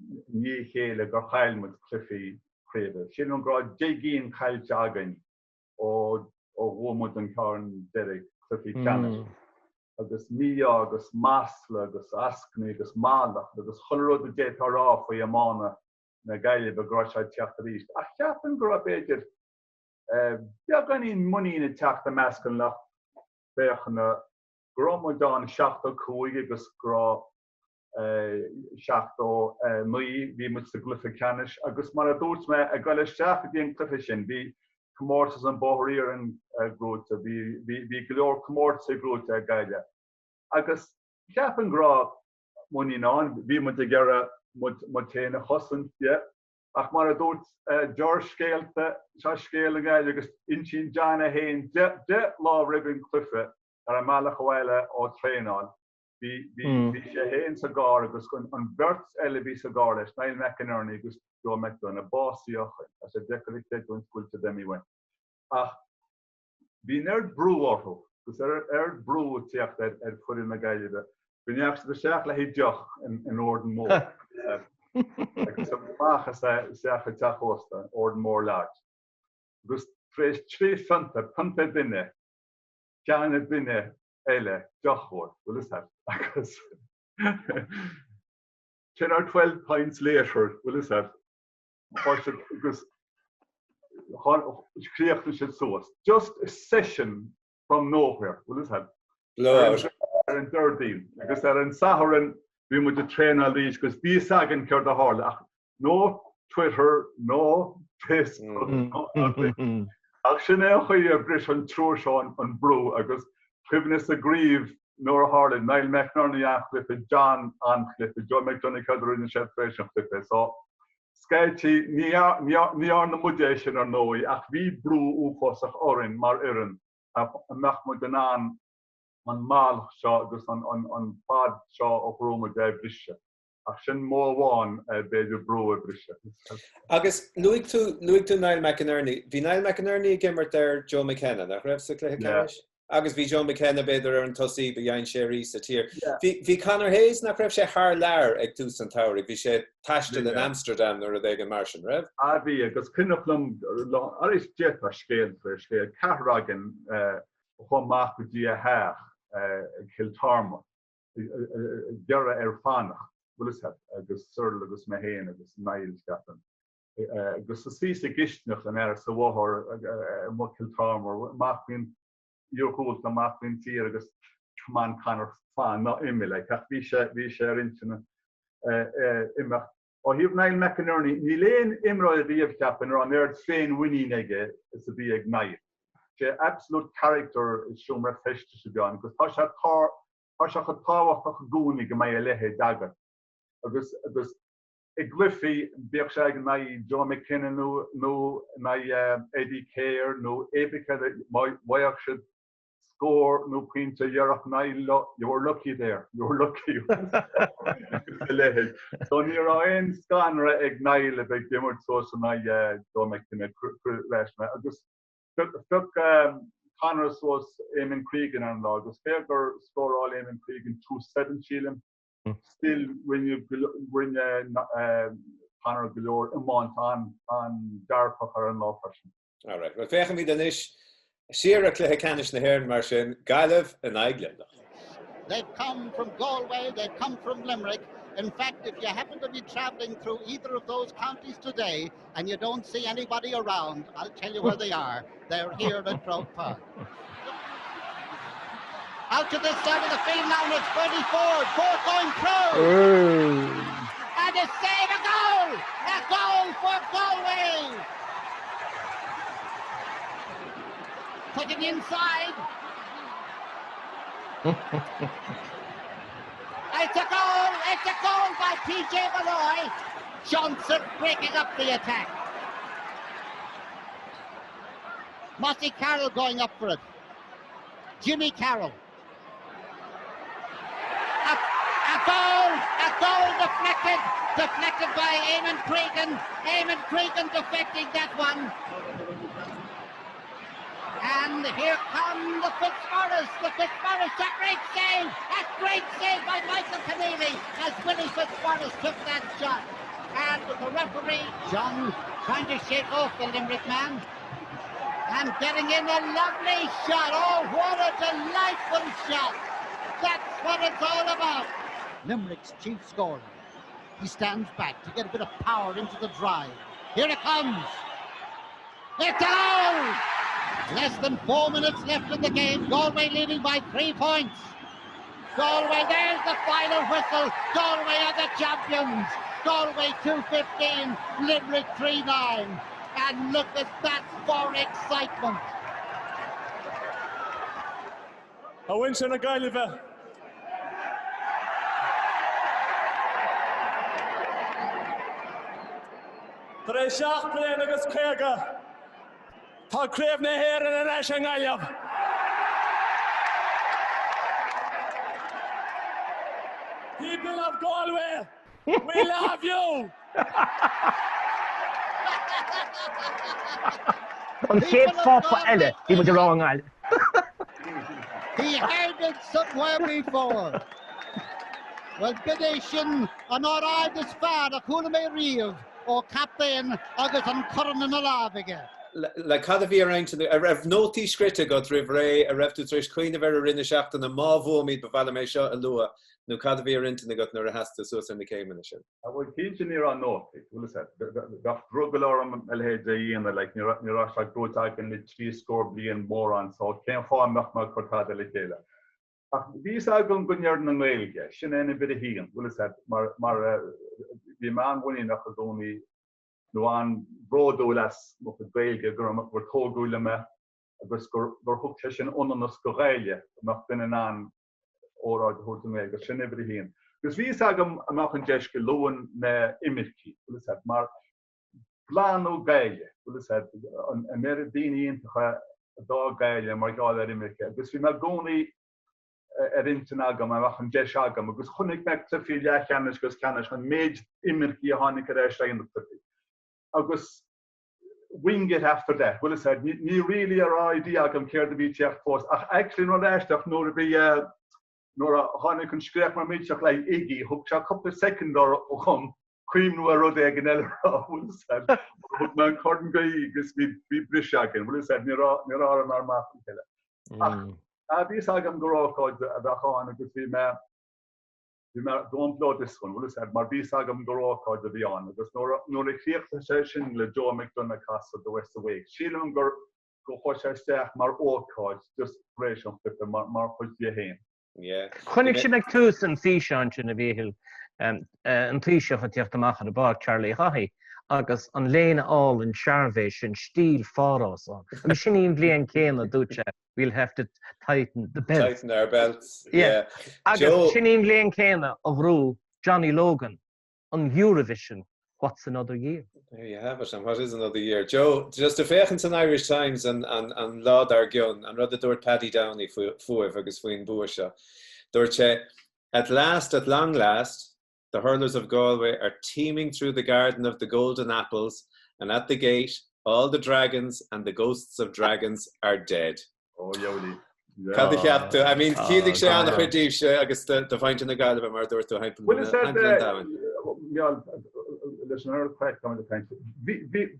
C: i ndiaidh a chéile gur chaill muid cluichí craoibhe. Sílim go raibh 10 gcinn caillte againn ó ó bhuaigh muid an ceann deiridh cluichí ceannais. Agus mí-ádh agus masla agus eascainí agus mallacht agus chuile rud a d'fhéadfá a rá faoi iomána na Gaillimhe go raibh sé ag teacht arís. Ach cheapfainn go raibh b'fhéidir beagáinín muinín ag teacht i measc an lucht féachana go raibh muid ann i 75 agus go raibh 79, bhí muid sa gcluiche ceannais agus mar a dúirt mé, ag dul isteach go dtí an cluiche sin, bhí comórtas an Bóthar Iarainn gnóite, bhí go leor comórtas gnóite ag Gaillimh agus cheapfainn go raibh muinín ann, bhí muid ag iarraidh muid féin a chosaint, yeah. Ach mar a dúirt George scéalta, seo scéal i nGaillimh agus insíonn John é féin deich lá roimh an cluiche ar an mbealach abhaile ó traenáil, Bhí bhí sé féin sa gcarr agus an bheirt eile a bhí sa gcarr leis, Niall McInerney agus Joe McDonagh, básaithe ó shin. Tá sé deacair a chreidiúint go bhfuil siad imithe uainn. Ach bhí an oiread brú orthu agus an oiread brú ag teacht ar ar foireann na Gaillimhe go ndeachaigh siad isteach le haghaidh deoch in Órdan Mór agus amach isteach i dteach ósta, Órdan Mór Lodge. Agus tar éis trí phionta, pionta duine, ceann duine. eile deoch, bhfuil fhios a'd, agus 10 or 12 pints later, bhfuil fhios a'd, agus chríochnaigh siad suas. Just a session from nowhere, bhfuil fhios a'd.
A: Blowout.
C: Ar an Déardaoin agus ar an Satharn bhí muid ag traenáil arís agus bhí fhios againn céard a tharla ach no Twitter, no Facebook, no nothing. Ach sin é an chaoi a bhris an triúr seo an brú agus cuimhne sa gcraobh nuair a tharla Niall McInerney an-chluiche, John an-chluiche, Joe McDonagh céard a rinne sé tar éis an chluiche. So scaití ní dhearna muid é sin ar ndóigh ach bhí brú uafásach orainn mar fhoireann a mbeadh muid in ann an mallacht seo agus an fad seo a ghnóthaigh muid a bhriseadh. Ach sin modh amháin, b'fhéidir, brú a bhriseadh.
A: Agus luaigh tú, luaigh tú Niall McInerney. Bhí Niall McInerney ag imirt ar Joe McKenna, nach raibh sa chluiche ceannais? Agus bhí Joe McKenna b'fhéidir ar an tosaí ba dhainséaraí sa tír. Bhí, bhí Conor Hayes, nach raibh sé thar lear ag tús an tsamhraidh, bhí sé ag taisteal in Amsterdam nó rud éigin mar sin, raibh?
C: Ah bhí, agus cuimhneach liom, arís d'fhéadfá scéal tar éis scéil, ceathrar againn a chuaigh amach go dtí a theach ag Cill Torma, ag iarraidh air fanacht, bhfuil fhios a'd, agus Cyril agus mé féin agus Niall, ceapaim. Agus sa suí sa gcistineach an fhear sa bhóthar amuigh Cill Torma, amach faoin iarghúilt, amach faoin tír agus come on Conor, fan, ná imigh, like, ach bhí sé, bhí sé ar intinn imeacht. Ó thaobh Niall McInerney, níl aon imreoir riamh, cheapfainn, a raibh an oiread féinmhuinín aige is a bhí ag Niall. Sé absolute character i seomra feistis a bhí ann agus tá sé tá sé chomh tábhachtach i gcónaí go mbeidh a leithéid agat. Agus agus i gcluichí, bíodh sé in aghaidh Joe McKenna nó nó in aghaidh Eddie Keher nó éinne eile, má bhfaigheadh siad scór nó pointe déarfadh Niall you were lucky there, you were lucky agus a leithéid. So ní raibh aon scanradh ag Niall a bheith ag imirt suas in aghaidh Joe McKenna leis mé. Agus phioc Conor suas Eamon Cregan ar an lá agus cé gur scóráil Eamon Cregan 2-7 sílim, still rinne rinne Conor go leor iomáint an-dearfach ar an lá freisin.
A: Alright, well féachfaimid anois siar ar chluiche ceannais na hÉireann mar sin, Gaillimh in aghaidh Luimneach.
G: They've come from Galway, they've come from Limerick. In fact, if you happen to be travelling through either of those counties today and you don't see anybody around, I'll tell you where they are. They're here at Croke Park. Out to this side of the field now, and it's Bertie Ford. Ford going through.
B: Ooh.
G: And a save a goal! A goal for Galway! Putting inside. it's a goal! It's a goal by PJ Molloy. Johnson breaking up the attack. Mossy Carroll going up for it. Jimmy Carroll. A, a goal! A goal deflected! Deflected by Eamon Cregan. Eamon Cregan deflecting that one. And here come the Fitzmaurice, the Fitzmaurice, a great save, a great save by Michael Keneally as Willie Fitzmaurice took that shot. And the referee, John, trying to shake off the Limerick man. And getting in a lovely shot. Oh, what a delightful shot. That's what it's all about. Limerick's chief scorer. He stands back to get a bit of power into the drive. Here it comes. It's out! Less than four minutes left in the game. Galway leading by three points. Galway, there's the final whistle. Galway are the champions. Galway 2-15, Limerick 3-9. And look at that for excitement.
H: A mhuintir na Gaillimhe. Tar éis 7 bliana agus 50, tá Craobh na hÉireann ar ais i nGaillimh. People of Galway, we love you!
B: An chéad phápa eile, bhí muid ag rá i nGaillimh.
G: He heard it somewhere before. Well, b'in é sin an óráid is fearr a chuala mé riamh ó captaen agus an corn ina lámh aige.
A: Like cad a bhí ar intinn, an raibh nótaí scrite agat roimh ré, an raibh tú tar éis cuimhneamh air i rith na seachtaine, má bhuaimid ba mhaith liom é seo a lua, nó cad a bhí ar intinn agat nuair a sheas tú suas ar na céimeanna sin?
C: Ah bhuel cinnte ní raibh nótaí, bhfuil fhios agat, bheadh drogall orm a leithéid a dhéanamh, like ní raibh ní raibh sé buaite againn le trí scór bliain mórán so cén fáth a mbeadh mé ag cur tada le chéile. Ach bhí fhios agam go ndéarfainn i nGaeilge, sin é uimhir a haon, bhfuil fhios agat, mar mar bhí mé an-mhuiníneach i gcónaí nó an-bhródúil as mo chuid Gaeilge, gur gur tógadh liom é agus gur gur thug sé sin ionannas go Ghaeilge, go mbeadh duine in ann óráid a thabhairt i nGaeilge, sin uimhir a haon. Agus bhí fhios agam a mbeadh an deis go luafainn na imircigh, bhfuil fhios agat, mar glanadh Gaillimh, bhfuil fhios agat, an oiread daoine iontacha a d'fhág Gaillimh mar gheall ar imirce, agus bhí mé i gcónaí ar intinn agam a mbeadh an deis agam, agus chonaic mé cluichí leathcheannais agus ceannais, an méid imircigh a tháinig ar ais le haghaidh na cluichí. Agus wing it after that, bhfuil fhios agat, ní really a raibh idea agam céard a bhí ag teacht fós, ach actually an rud aisteach nuair a bhí, nuair a tháinig an scréach mar millteach le haghaidh Iggy, thug sé cúpla soicind dhom cuimhniú ar rud éigin eile a rá, bhfuil fhios agat, thug mé an corn go Iggy agus bhí briseadh againn, bhfuil fhios agat, ní raibh, ní raibh orm amach an chéile. Ach bhí fhios agam gur ócáid a bheadh ann agus bhí mé, bhí mé don't blow this one, bhfuil fhios agat, mar bhí fhios agam gur ócáid a bhí ann agus nuair a, nuair a chríochnaigh sé sin le Joe McDonagh ag casadh The West Awakes, sílim gur, gur chuaigh sé isteach mar ócáid just tar éis an chluiche, mar, mar chuid de féin.
B: Yeah. Chonaic sibh ag tús an físeáin sin a Mhíchíl, an Taoiseach ag tíocht amach ar an bpáirc, Charlie Haughey, agus an léine álainn searbh é sin, stíl pháras ann. Agus sin í an bhliain céanna, dúirt sé, we'll have to tighten the belts.
A: Tighten our belts, yeah.
B: Agus sin í an bhliain céanna a ghnóthaigh Johnny Logan an Eurovision What's Another Year?
A: There you have it, and what is another year? Joe, just ag féachaint san Irish Times an, an, an lá dár gcionn, an rud a dúirt Paddy Downey fúibh agus faoin bua seo. Dúirt sé, At last, at long last, the hurlers of Galway are teeming through the garden of the golden apples and at the gate all the dragons and the ghosts of dragons are dead.
C: Ó Jody.
A: Cad a cheap tú? I mean, chiallaigh sé an-chuid daoibhse agus do mhuintir na Gaillimhe mar a dúirt tú
C: thimpeall an domhain. Leis an oiread craic táimid ag caint.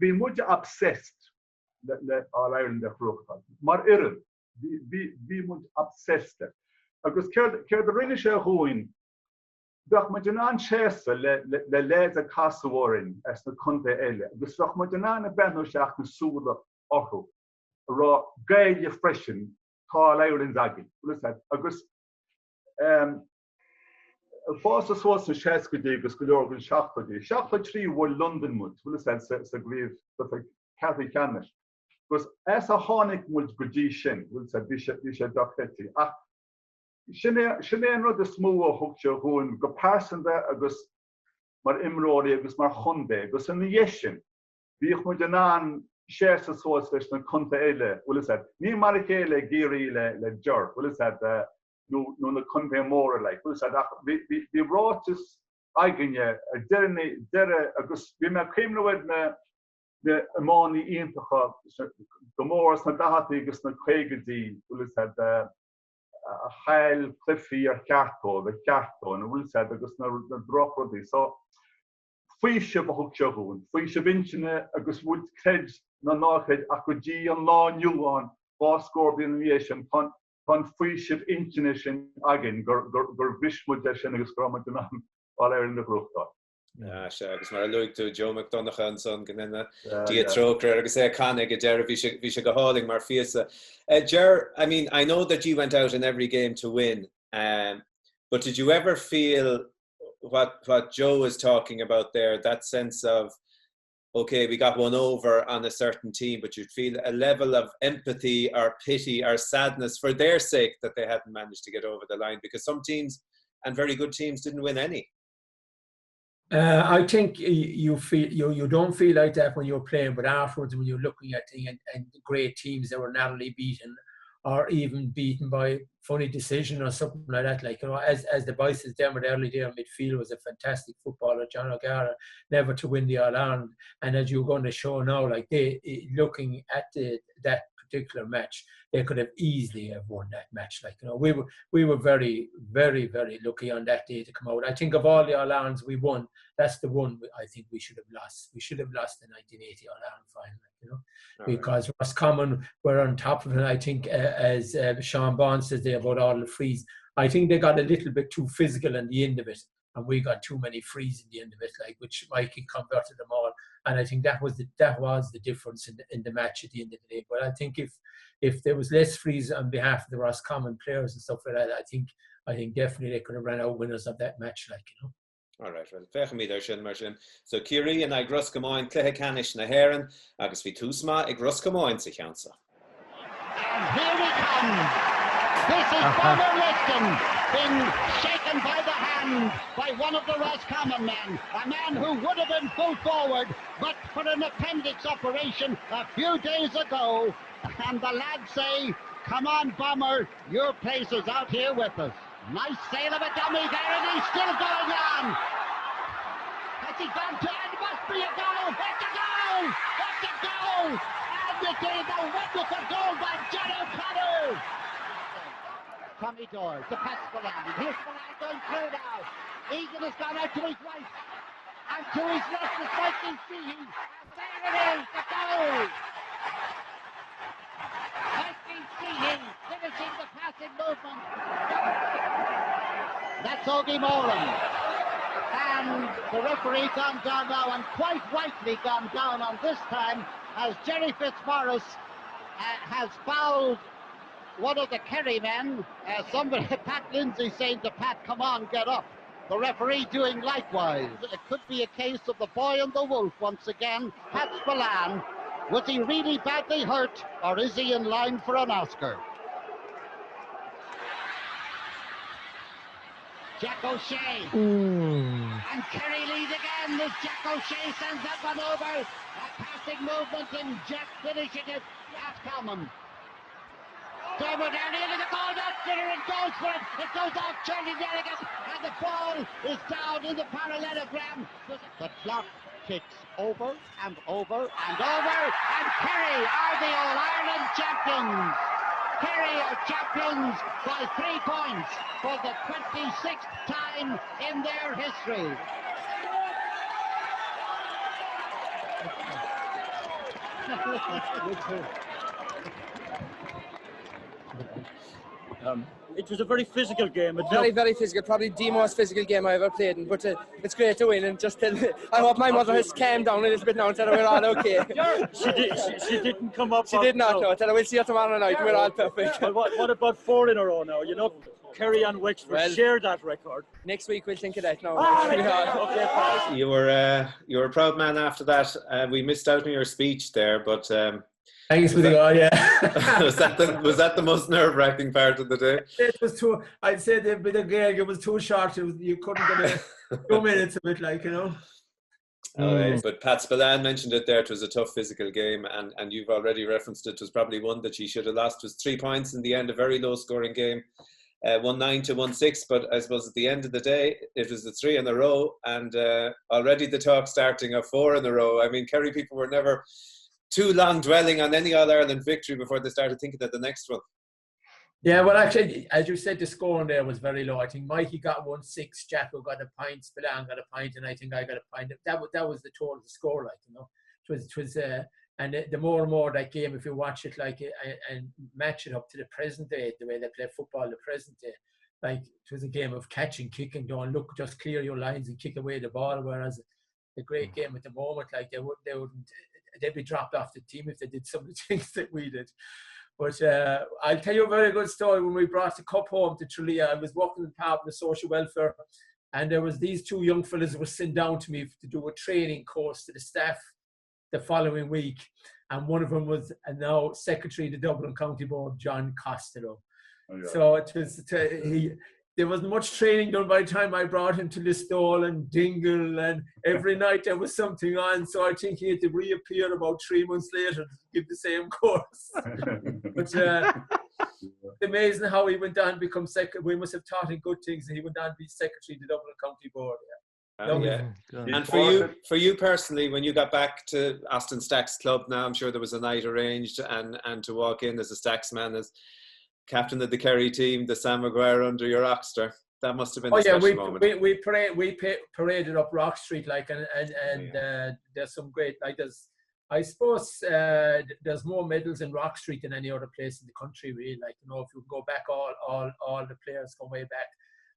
C: Bhí muid obsessed le All Ireland a ghnóthachtáil. Mar fhoireann, bhí muid obsessed leis. Agus céard a rinne sé dhúinn, bheadh muid in ann seasamh le leaids ag casadh orainn as na contaetha eile agus bheadh muid in ann a breathnú isteach na súile orthu a rá Gaillimh freisin, tá All Irelands againn, bhfuil fhios agat, agus ag fás suas sna seascaidí agus go leor den seachtóidí, 73 bhuail Londain muid, bhfuil fhios agat, sa gcraobh ceathrú ceannais. Agus as a tháinig muid go dtí sin, bhfuil fhios agat, bhí sé, bhí sé dochreidte. Ach sin é, sin é an rud is mó a thug sé dhúinn go pearsanta agus mar imreoirí agus mar chontae agus ina dhiaidh sin, Bhíodh muid in ann seasamh suas leis na contaetha eile, bhfuil fhios agat. Ní mar a chéile i gCiarraí le le Ger, bhfuil fhios agat, nó nó na contaetha móra like, bhfuil fhios agat, ach bhí bhí bhí ráiteas againne ar deireadh na deireadh agus bhí mé ag cuimhneamh ar na na iománaí iontacha go mór sna daicheadaí agus sna caogaidí, bhfuil fhios agat, a chaill cluichí ar cheart dóibh, ar cheart dóibh, bhfuil fhios agat, agus na na drochrudaí. So Faoiseamh a thug sé dhúinn, faoiseamh intinne agus bhuel creid nó ná creid ach go dtí an lá inniu ann, 20 scór bliain ina dhiaidh sin, tá an faoiseamh intinne sin againn gur bhris muid é sin agus go raibh muid in ann All Ireland a ghnóthachtáil.
A: Ah, sea, agus mar a luaigh tú, Joe Mac Donncha ansan, go ndéana Dia trócaire air, agus é ag canadh ag an deireadh, bhí sé, bhí sé go hálainn mar phíosa. Ger, I mean, I know that you went out in every game to win, um, but did you ever feel what what Joe is talking about there, that sense of okay, we got one over on a certain team, but you'd feel a level of empathy or pity or sadness for their sake that they hadn't managed to get over the line because some teams and very good teams didn't win any.
D: Uh, I think you feel you, you don't feel like that when you're playing, but afterwards when you're looking at things and, and great teams that were narrowly beaten or even beaten by funny decision or something like that. Like you know, as as the boys says, Dermot early there in midfield was a fantastic footballer, John O'Gara, never to win the All Ireland. And as you're going to show now, like they looking at the that particular match, they could have easily have won that match. Like, you know, we were we were very, very, very lucky on that day to come out. I think of all the All Irelands we won, that's the one I think we should have lost. We should have lost the 1980 All Ireland final, you know, all because right. Roscommon were on top of it. I think, uh, as uh, Sean Bond says there about all the frees, I think they got a little bit too physical in the end of it and we got too many frees in the end of it, like which Mikey converted them all. And I think that was the that was the difference in the, in the match at the end of the day. But I think if if there was less frees on behalf of the Roscommon players and stuff like that, I think I think definitely they could have ran out winners of that match, like you know.
A: All right, well, féachfaimid air sin mar sin. So Ciarraí in aghaidh Ros Comáin, cluiche ceannais na hÉireann, agus bhí tús maith ag Ros Comáin sa cheann seo.
G: And here we come. This is Bomber Liston being shaken by the hand by one of the Roscommon men, a man who would have been full forward but for an appendix operation a few days ago. And the lads say, come on, Bomber, your place is out here with us. Nice sail of a dummy there, and he's still going on. Has he gone to? It must be a goal. It's a goal. It's a goal. And it is a wonderful goal by John O'Connor. Tommy Doyle to Pat Spillane. Here's Spillane going through now. Egan has gone out to his right. And to his left is Mikey Sheehy. And there it is, the goal. Mikey Sheehy finishing the passing movement. That's Ogie Moran. And the referee gone down now, and quite rightly gone down on this time, as Jerry Fitzmaurice uh, has fouled one of the Kerry men. Uh, somebody, Pat Lindsay saying to Pat, come on, get up. The referee doing likewise. It could be a case of the boy and the wolf once again. Pat Spillane, was he really badly hurt or is he in line for an Oscar? Jack O'Shea. Mm. And Kerry lead again as Jack O'Shea sends that one over. A passing movement and Jack finishing it at common. Dermot Early into the goal, that's it, and goes for it. It goes off Charlie Delegate, and the ball is down in the parallelogram. The clock ticks over and over and over, and Kerry are the All-Ireland champions. Kerry are champions by three points for the 26th time in their history.
E: Um, it was a very physical game.
I: Very, very physical. Probably the most physical game I ever played in. But uh, it's great to win. And just tell, I hope my mother has calmed down a little bit now and tell her we're all okay.
E: she, did, she, she didn't come up.
I: She did not, no. no. Tell her we'll see her tomorrow night. We're all perfect.
E: Well, what, what about four in a row now? You know, Kerry and Wexford well, share that record.
I: Next week we'll think of that now.
E: Ah, okay,
A: you were uh, you were a proud man after that. Uh, we missed out on your speech there, but um,
D: Thanks for the oh yeah.
A: was that the was that the most nerve wracking part of the day?
D: It was too. I'd say the bit of gag. It was too short. It was, you couldn't get a, two minutes of it, like you know.
A: Mm. Right, but Pat Spillane mentioned it there. It was a tough physical game, and, and you've already referenced it. it was probably one that she should have lost. It was three points in the end, a very low scoring game, uh, one nine to one six. But I suppose at the end of the day, it was the three in a row, and uh, already the talk starting of four in a row. I mean, Kerry people were never too long dwelling on any All Ireland victory before they started thinking of the next one.
D: Yeah, well, actually, as you said, the scoring there was very low. I think Mikey got one six, Jacko got a pint, Spillane got a pint, and I think I got a pint. That was that was the total score, like you know, it was it was. Uh, and the, the more and more that game, if you watch it like uh, and match it up to the present day, the way they play football, the present day, like it was a game of catching, kicking, don't look, just clear your lines and kick away the ball. Whereas the great mm. game at the moment, like they would, they wouldn't, they'd be dropped off the team if they did some of the things that we did. But uh, I'll tell you a very good story. When we brought the cup home to Tralee, I was working in part of the social welfare, and there was these two young fellas who were sent down to me to do a training course to the staff the following week. And one of them was a now secretary of the Dublin County Board, John Costello. Oh, yeah. So it was to, he there wasn't much training done by the time I brought him to Listowel and Dingle, and every night there was something on. So I think he had to reappear about three months later to give the same course. but uh, it's amazing how he went on to become secretary. We must have taught him good things, and he went on to be secretary of the Dublin County Board. Yeah.
A: Yeah. And for you, for you personally, when you got back to Austin Stacks Club now, I'm sure there was a night arranged and, and to walk in as a Stacks man, as captain of the Kerry team, the Sam Maguire under your oxter. That must have been oh, a yeah,
D: we,
A: moment.
D: We, we, parade, we paraded up Rock Street like, and, and, and yeah. uh, there's some great, like there's, I suppose uh, there's more medals in Rock Street than any other place in the country, really. Like, you know, if you go back all, all, all the players go way back.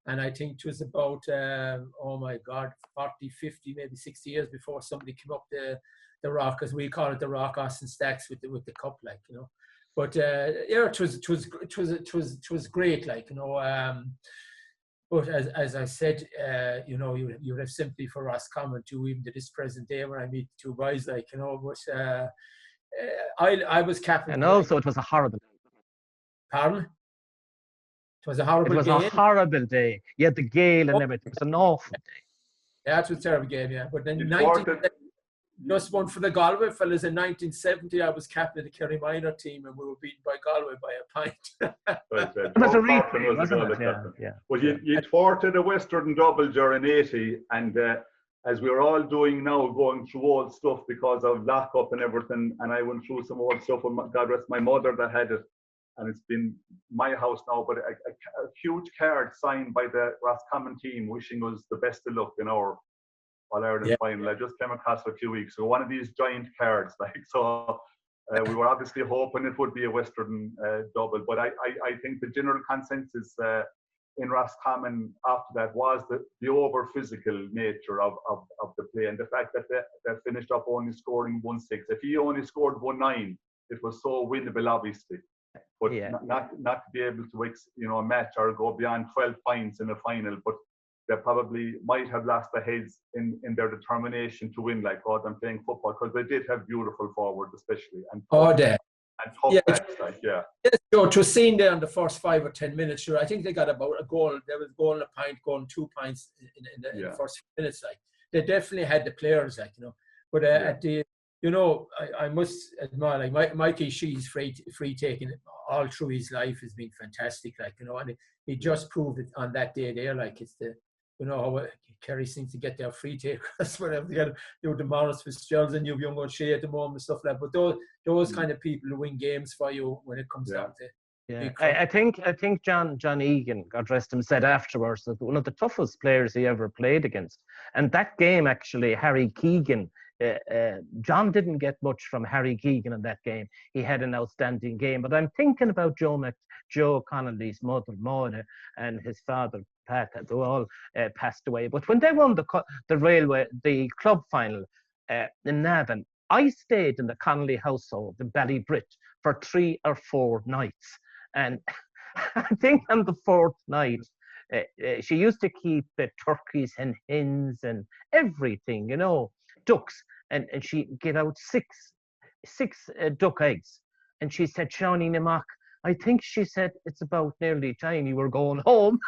D: And I think it was about, um, oh my God, 40, 50, maybe 60 years before somebody came up the, the rock, as we call it, the rock Austin Stacks with the, with the cup, like, you know. But uh, yeah, it was, it was, it was, it was, it was great, like, you know. Um, but as, as I said, uh, you know, you, you would have simply for Roscommon to even to this present day when I meet the two boys, like, you know, but uh, uh I, I was captain.
B: And also it was a horrible.
D: Pardon? It was a horrible
B: It was
D: game.
B: a horrible day. You had the gale and oh. everything. It was an awful day.
D: Yeah, it was a terrible game, yeah. But then 19, just one for the Galway fellas in 1970, I was captain of the Kerry Minor team and we were beaten by Galway by a pint.
C: right,
B: right. It was a replay, wasn't it? Yeah, yeah.
C: Well, you, you thwarted a Western double during 80 and uh, as we're all doing now, going through old stuff because of lockup and everything, and I went through some old stuff with my, God rest my mother that had it, and it's been my house now, but a, a, a huge card signed by the Roscommon team wishing us the best of luck in our All Ireland yeah. final. I just came across a few weeks ago, one of these giant cards, like so. Uh, we were obviously hoping it would be a Western uh, double, but I, I, I think the general consensus uh, in Roscommon after that was the, the over physical nature of, of, of the play and the fact that they, they finished up only scoring 1 6. If he only scored 1 9, it was so winnable, obviously. But yeah. not, not, not to be able to you know match or go beyond 12 points in a final, but they probably might have lost the heads in, in their determination to win, like God, I'm playing football, because they did have beautiful forwards, especially. And
D: oh, yeah.
C: And tough yeah. Backs, like, yeah.
D: Yes, Joe, it was seen there in the first five or ten minutes. Sure, I think they got about a goal. There was a goal and a pint, goal and two pints in, in, the, in yeah. the first few minutes. Like they definitely had the players, like you know. But uh, yeah. at the, you know, I, I must admire like My, Mikey Shee's free free taking all through his life has been fantastic. Like you know, and he, he just proved it on that day there. Like it's the you know how uh, Kerry seems to get their free takers whenever they get you know the Maurice Fitzgerald and you've young O'Shea at the moment and stuff like that. But those those mm. kind of people who win games for you when it comes
C: yeah.
D: down to
B: yeah, I, I think I think John John Egan, God rest him, said afterwards that one of the toughest players he ever played against. And that game actually, Harry Keegan, uh, uh, John didn't get much from Harry Keegan in that game. He had an outstanding game. But I'm thinking about Joe Mc, Joe Connolly's mother, Maura, and his father, Pat, who all uh, passed away. But when they won the, the railway, the club final uh, in Navan, I stayed in the Connolly household in Ballybrit for three or four nights. And I think on the fourth night, uh, uh, she used to keep uh, turkeys and hens and everything, you know, ducks. And, and she gave out six, six uh, duck eggs. And she said, Shawnee Namak, I think she said it's about nearly time you were going home.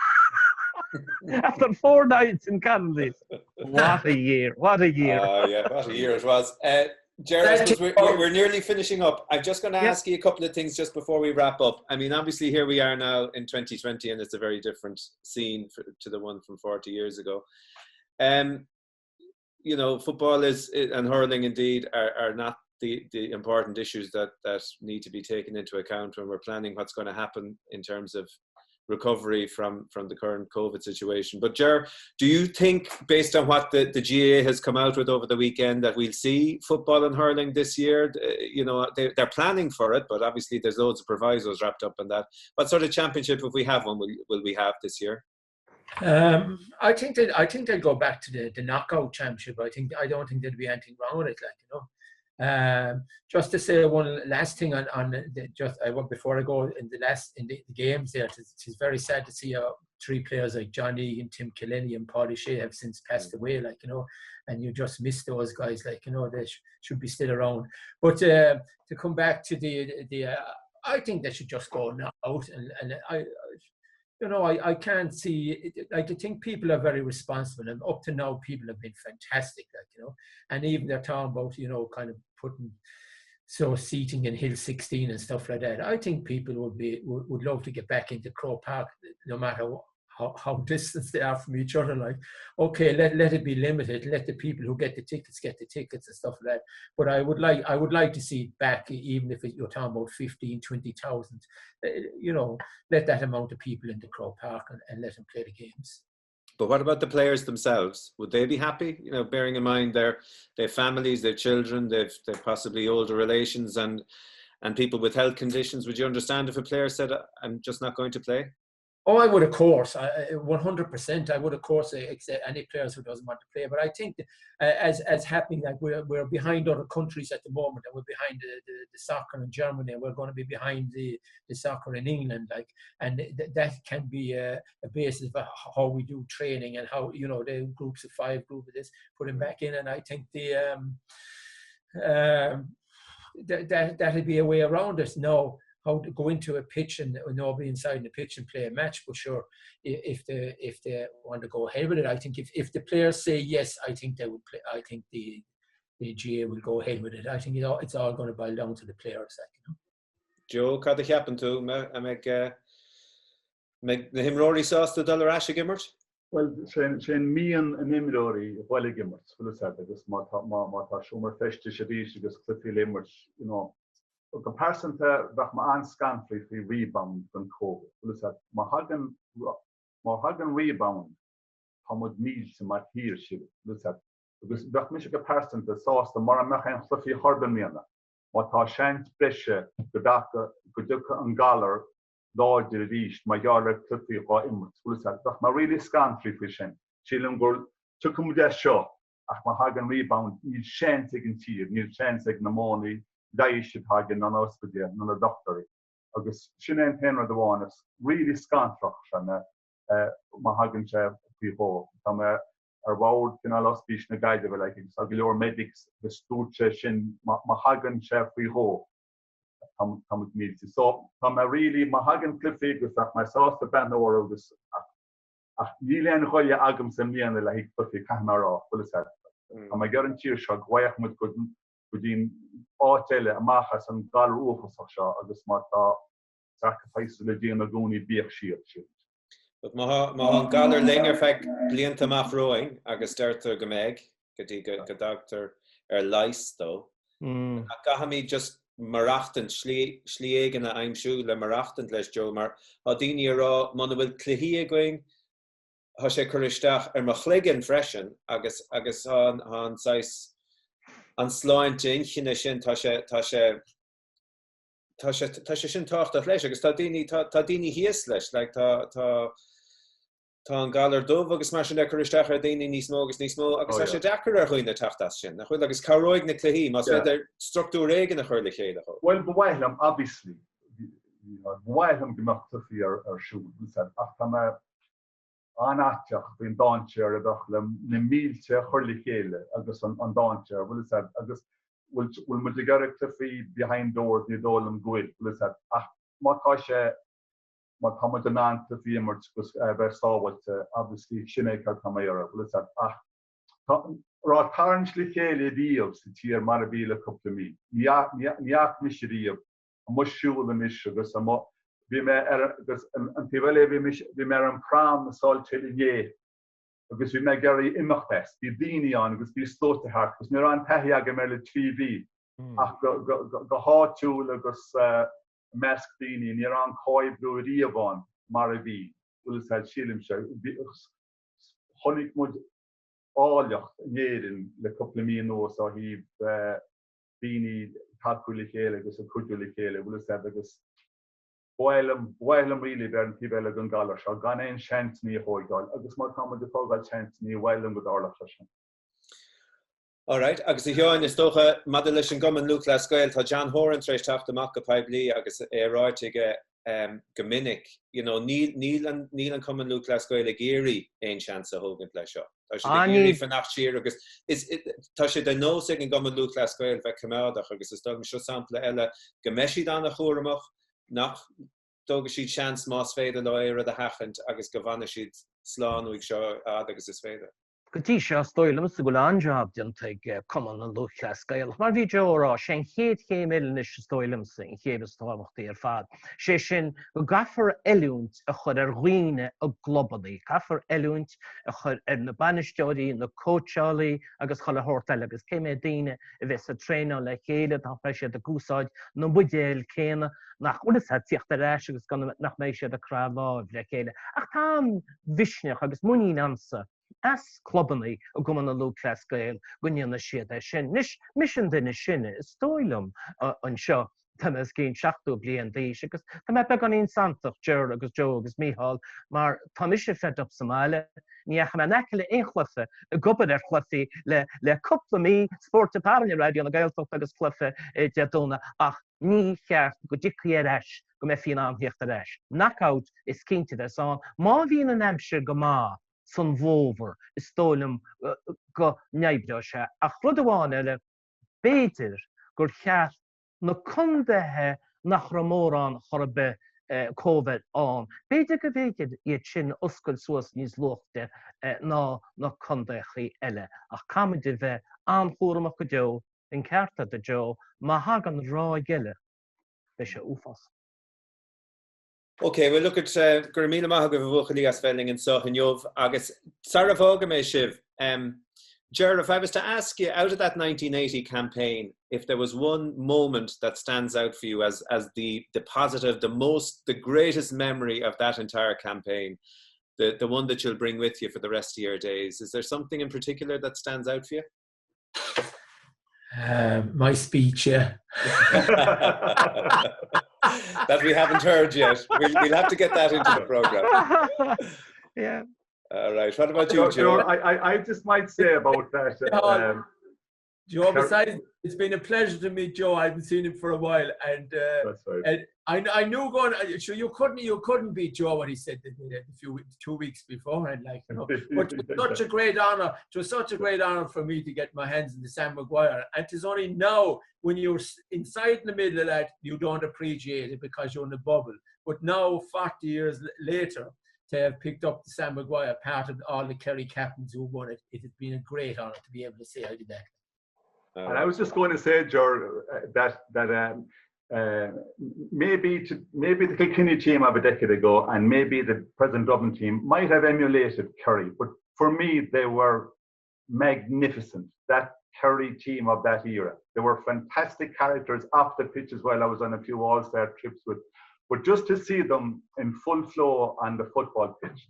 B: After four nights in Connolly's. What a year. What a year.
A: Oh, yeah, what a year it was. Uh, Gerard, we're, we're nearly finishing up. I'm just going to ask you a couple of things just before we wrap up. I mean, obviously, here we are now in 2020, and it's a very different scene for, to the one from 40 years ago. Um, you know, football is and hurling indeed are, are not the, the important issues that, that need to be taken into account when we're planning what's going to happen in terms of recovery from from the current COVID situation. But Ger, do you think, based on what the, the GAA has come out with over the weekend, that we'll see football and hurling this year? Uh, you know, they, they're planning for it, but obviously there's loads of provisos wrapped up in that. What sort of championship, if we have one, will, will we have this year?
D: Um, I think that I think they'll go back to the, the knockout championship. I think I don't think there'd be anything wrong with it. Like you know, Um, just to say one last thing on, on the, just I want before I go in the last in the, the games there, it is, it is very sad to see uh, three players like Johnny and Tim Killenny and Paddy Shea have since passed mm. away, like you know, and you just miss those guys, like you know, they sh should be still around. But uh, to come back to the the, uh, I think they should just go now out and and I. You know, I, I can't see, like, I think people are very responsible, and up to now, people have been fantastic, like, you know, and even they're talking about, you know, kind of putting so seating in Hill 16 and stuff like that. I think people would be would, would love to get back into Croke Park, no matter how, how distant they are from each other. Like, okay, let, let it be limited. Let the people who get the tickets get the tickets and stuff like that. But I would like I would like to see it back, even if it, you're talking about 15, 20,000, uh, you know, let that amount of people in the Croke Park and, and let them play the games.
A: But what about the players themselves? Would they be happy? You know, bearing in mind their their families, their children, they've they've possibly older relations and and people with health conditions. Would you understand if a player said, "I'm just not going to play"?
D: Oh, I would, of course, 100%. I would, of course, accept any players who doesn't want to play. But I think uh, as as happening, like we're we're behind other countries at the moment, and we're behind the, the, the soccer in Germany, and we're going to be behind the, the soccer in England. Like, and th that can be a, a basis for how we do training and how you know the groups of five, group of this, put them back in. And I think the um, um, th that that'd be a way around it. No how to go into a pitch and nobody inside the pitch and play a match. But sure, if they if they want to go ahead with it, I think if, if the players say yes, I think they would play. I think the the GAA will go ahead with it. I think it all, it's all going to boil down to the players. Like, you know.
A: Joe, cad a cheapann tú an mbeidh na himreoirí sásta dul ar ais ag imirt?
C: Bhuel, sé an mian na n-imreoirí a dhul ag imirt, bhfuil fhios agat, agus má tá má tá seomra feistis arís agus cluichí le imirt, you know, Go pearsanta, bheadh mé an-scanraithe faoi rebound den Covid. Bhfuil fhios agat, má thagann, má thagann rebound, tá muid millte mar thír, sílim. Bhfuil fhios agat. Agus bheadh mise go pearsanta sásta mura mbeadh aon chluichí chor ar bith i mbliana, má tá seans breise go dtaca, go dtiocfaidh an galar láidir arís mar gheall ar cluichí dhá imirt. Bhfuil fhios agat, bheadh mé really scanraithe faoi sin. Sílim gur tiocfaidh muid as seo ach má thagann rebound níl seans ag an tír, níl seans ag na modhanna leighis atá againn ná na ospidéil ná na dochtúirí agus sin é an t-aon rud amháin is really scanrach sé mé má thagann sé faoi dhó. Tá mé ar bhord cineál Ospís na Gaillimhe like agus tá go leor medics agus dúirt sé sin má thagann sé faoi dhó tá muid millte. So tá mé really má thagann cluichí agus bheadh mé sásta breathnú orthu agus ach Ach níl aon ghoile agamsa i mbliana le haghaidh cluichí, caithfidh mé a rá, bhfuil fhios agat. Tá mé ag iarraidh an tír seo go bhfaigheadh muid go dtí an áit eile amach as an galar uafásach seo agus má tá sacrifices le déanamh i gcónaí bíodh siad, sílimse.
A: But má tá an galar linn ar feadh blianta amach romhainn, agus deirtear go mbeidh, go dtí go dtagtar ar leigheas dó, nach gcaithfimid just maireachtaint, slí éigin a aimsiú le maireachtaint leis, Joe, mar tá daoine ag rá muna bhfuil cluichí againn, tá sé ag cur isteach ar mo chloigeann freisin agus agus tá an saghas an sláinte inchinne sin, tá sé tá sé tá sé tá sé sin tábhachtach leis agus tá daoine tá tá daoine thíos leis, like tá tá Tá an galar dubh agus mar sin ag cur isteach ar dhaoine níos mó agus níos mó agus tá sé deacair ar dhaoine teacht as sin, nach bhfuil? Agus cabhróidh na cluichí más féidir struchtúr éigin a chur le chéile
C: dhóibh. Bhuel, ba mhaith liom, obviously, ba mhaith liom go mbeadh cluichí ar siúl, ach tá mé an-fhaiteach faoin dainséar a bheadh le na mílte a chur le chéile agus an dainséar, bhfuil fhios agat, agus bhfuil muid ag iarraidh cluichí behind doors, ní dóigh liom go bhfuil, bhfuil fhios agat, ach má tá sé má tá muid in ann cluichí a imirt agus a bheith sábháilte, obviously sin é cad tá mé a iarraidh, bhfuil fhios agat, ach tá raibh tarraingt le chéile riamh sa tír mar a bhí le cúpla mí. Ní ní fhaca mise riamh amuigh ag siúl anois agus amuigh, bhí mé ar agus an taobh eile bhí mise bhí mé ar an prom i Salthill inné agus bhí mé ag iarraidh imeacht as, bhí daoine ann agus bhí sluaite thart agus ní raibh aon taithí agam air le 3 mhí ach go go go háitiúil agus i measc daoine, ní raibh an comhoibriú riamh ann mar a bhí, bhfuil fhios agat, sílimse. Chonaic muid áilleacht in Éirinn le cúpla mí anuas ó thaobh daoine ag tacú le chéile agus ag cuidiú le chéile, bhfuil fhios agat, agus ba mhaith liom, ba mhaith liom really bheith ar an taobh eile den galar seo, gan aon seansanna a thóigeáil agus má tá muid ag tógáil seansanna, ní mhaith liom go dtarlódh sé sin.
A: Alright, agus a Sheáin, is dócha, maidir leis an gCumann Lúthchleas Gael, tá John Horan tar éis teacht amach go poiblí agus é ráite aige go minic, you know, níl, níl an, níl an Cumann Lúthchleas Gael ag iarraidh aon seans a thógaint leis seo. Tá siad ag iarraidh fanacht siar agus is, tá sé de nós ag an gCumann Lúthchleas Gael bheith coimeádach agus is dóigh liom seo sampla eile go mbeidh siad an-chúramach, nach dtógfaidh siad seans más féidir leo é rud a sheachaint agus go bhfanfaidh siad slán uaidh seo a fhad agus is féidir.
B: Go dtí seo, is dóigh liomsa go bhfuil an-jab déanta ag Cumann na Lúthchleas Gaelach. Mar a bhí Joe a rá, sé an chéad chéim eile anois, is dóigh liomsa, an chéim is tábhachtaí ar fad. Sé sin go gcaithfear oiliúint a chur ar dhaoine i gclubannaí. Caithfear oiliúint a chur ar na bainisteoirí, na cóitseálaí agus chuile shórt eile agus cé mhéad daoine a bheas ag traenáil le chéile, nach mbeidh siad ag úsáid na mbuidéil céanna, nach bhfuil fhios a'd, tíocht ar ais agus nach mbeidh siad ag croitheadh láimh le chéile. Ach tá an-mhisneach agus muinín a'msa as clubannaí i gCumann na Lúthchleas Gael go ndéanfaidh siad é sin. Anois, mise an duine is sine, is dóigh liom, anseo. Tá mé os cionn 70 bliain d'aois agus tá mé beagáinín santach, Ger agus Joe agus Mícheál, mar tá mise fed up sa mbaile. Ní dheachaigh mé in aice le aon chluiche, ag obair ar chluichí le le cúpla mí, Spórt ag Tarraingt ar Raidió na Gaeltachta agus cluiche Dé Domhnaigh, ach ní cheart go dtiocfaí ar ais, go mbeifí in ann theacht ar ais. Knockout is cinnte a bheas ann má bhíonn an aimsir go maith. san bhfómhar, is dóigh liom go n-oibreoidh sé. Ach rud amháin eile, b'fhéidir gur cheart na contaetha nach raibh mórán chor ar bith Covid ann, b'fhéidir go bhféidir iad sin a oscailt suas níos luaithe ná na contaethaí eile. Ach caithfimid a bheith an-chúramach go deo, an ceart agat a Joe, má thagann ráig eile, beidh sé uafásach.
A: Ok, well look at, go raibh míle maith agaibh a bhuachaillí as bheith linn anseo inniu agus sara bhfága mé sibh, um, Ger, if I was to ask you out of that 1980 campaign, if there was one moment that stands out for you as, as the, the positive, the most, the greatest memory of that entire campaign, the, the one that you'll bring with you for the rest of your days, is there something in particular that stands out for you?
D: Um, my speech, yeah.
A: that we haven't heard yet. We'll, we'll have to get that into the program.
B: yeah.
A: All right. What about you, Joe?
C: I, I, I just might say about that. Um,
D: Joe, besides, it's been a pleasure to meet Joe. I haven't seen him for a while, and, uh, right. and I, I knew going. Uh, sure, you couldn't you couldn't beat Joe what he said a few two weeks beforehand, like you know. But it was such a great honour. It was such a great honour for me to get my hands in the Sam Maguire, and it is only now when you're inside in the middle of that you don't appreciate it because you're in a bubble. But now, 40 years later, to have picked up the Sam Maguire, part of all the Kerry captains who won it, it has been a great honour to be able to say I did that.
C: And I was just going to say, Ger, uh, that that um, uh, maybe to, maybe the Kilkenny team of a decade ago and maybe the present Dublin team might have emulated Kerry, but for me they were magnificent. That Kerry team of that era, they were fantastic characters off the pitch as well. I was on a few All-Star trips with, but just to see them in full flow on the football pitch,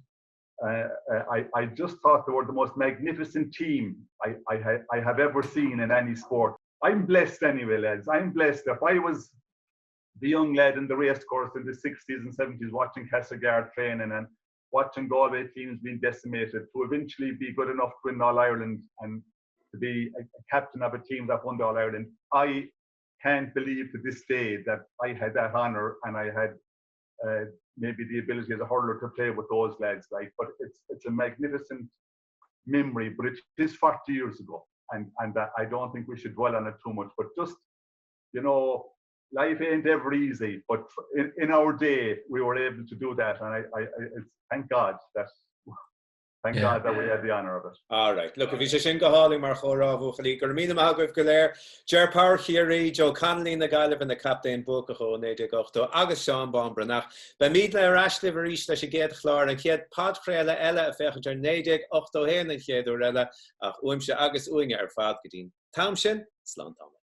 C: uh, uh, I, I just thought they were the most magnificent team I, I, ha I have ever seen in any sport. I'm blessed anyway, lads. I'm blessed. If I was the young lad in the race course in the 60s and 70s watching Castlegar training and watching Galway teams being decimated to eventually be good enough to win All Ireland and to be a, a captain of a team that won All Ireland, I can't believe to this day that I had that honour and I had uh, maybe the ability as a hurler to play with those lads. Like, but it's it's a magnificent memory. But it is 40 years ago, and and I don't think we should dwell on it too much. But just you know, life ain't ever easy. But in, in our day, we were able to do that, and I, I, I it's, thank God that Thank God that we had the honour of it.
A: All right. Look, bhí sé sin go hálainn mar chomhrá a bhuachaillí. Go raibh míle maith agaibh go léir. Ger Power Chiarraí, Joe Connolly na Gaillimhe na captaen buacach ó 1980 agus Seán Bán Breathnach. Beimidne ar ais libh arís leis an gcéad chlár, an chéad podchraoladh eile ag féachaint ar 1981 an chéad uair eile, ach uaimse agus uainne ar fad go dtí'n t-am sin, slán tamall.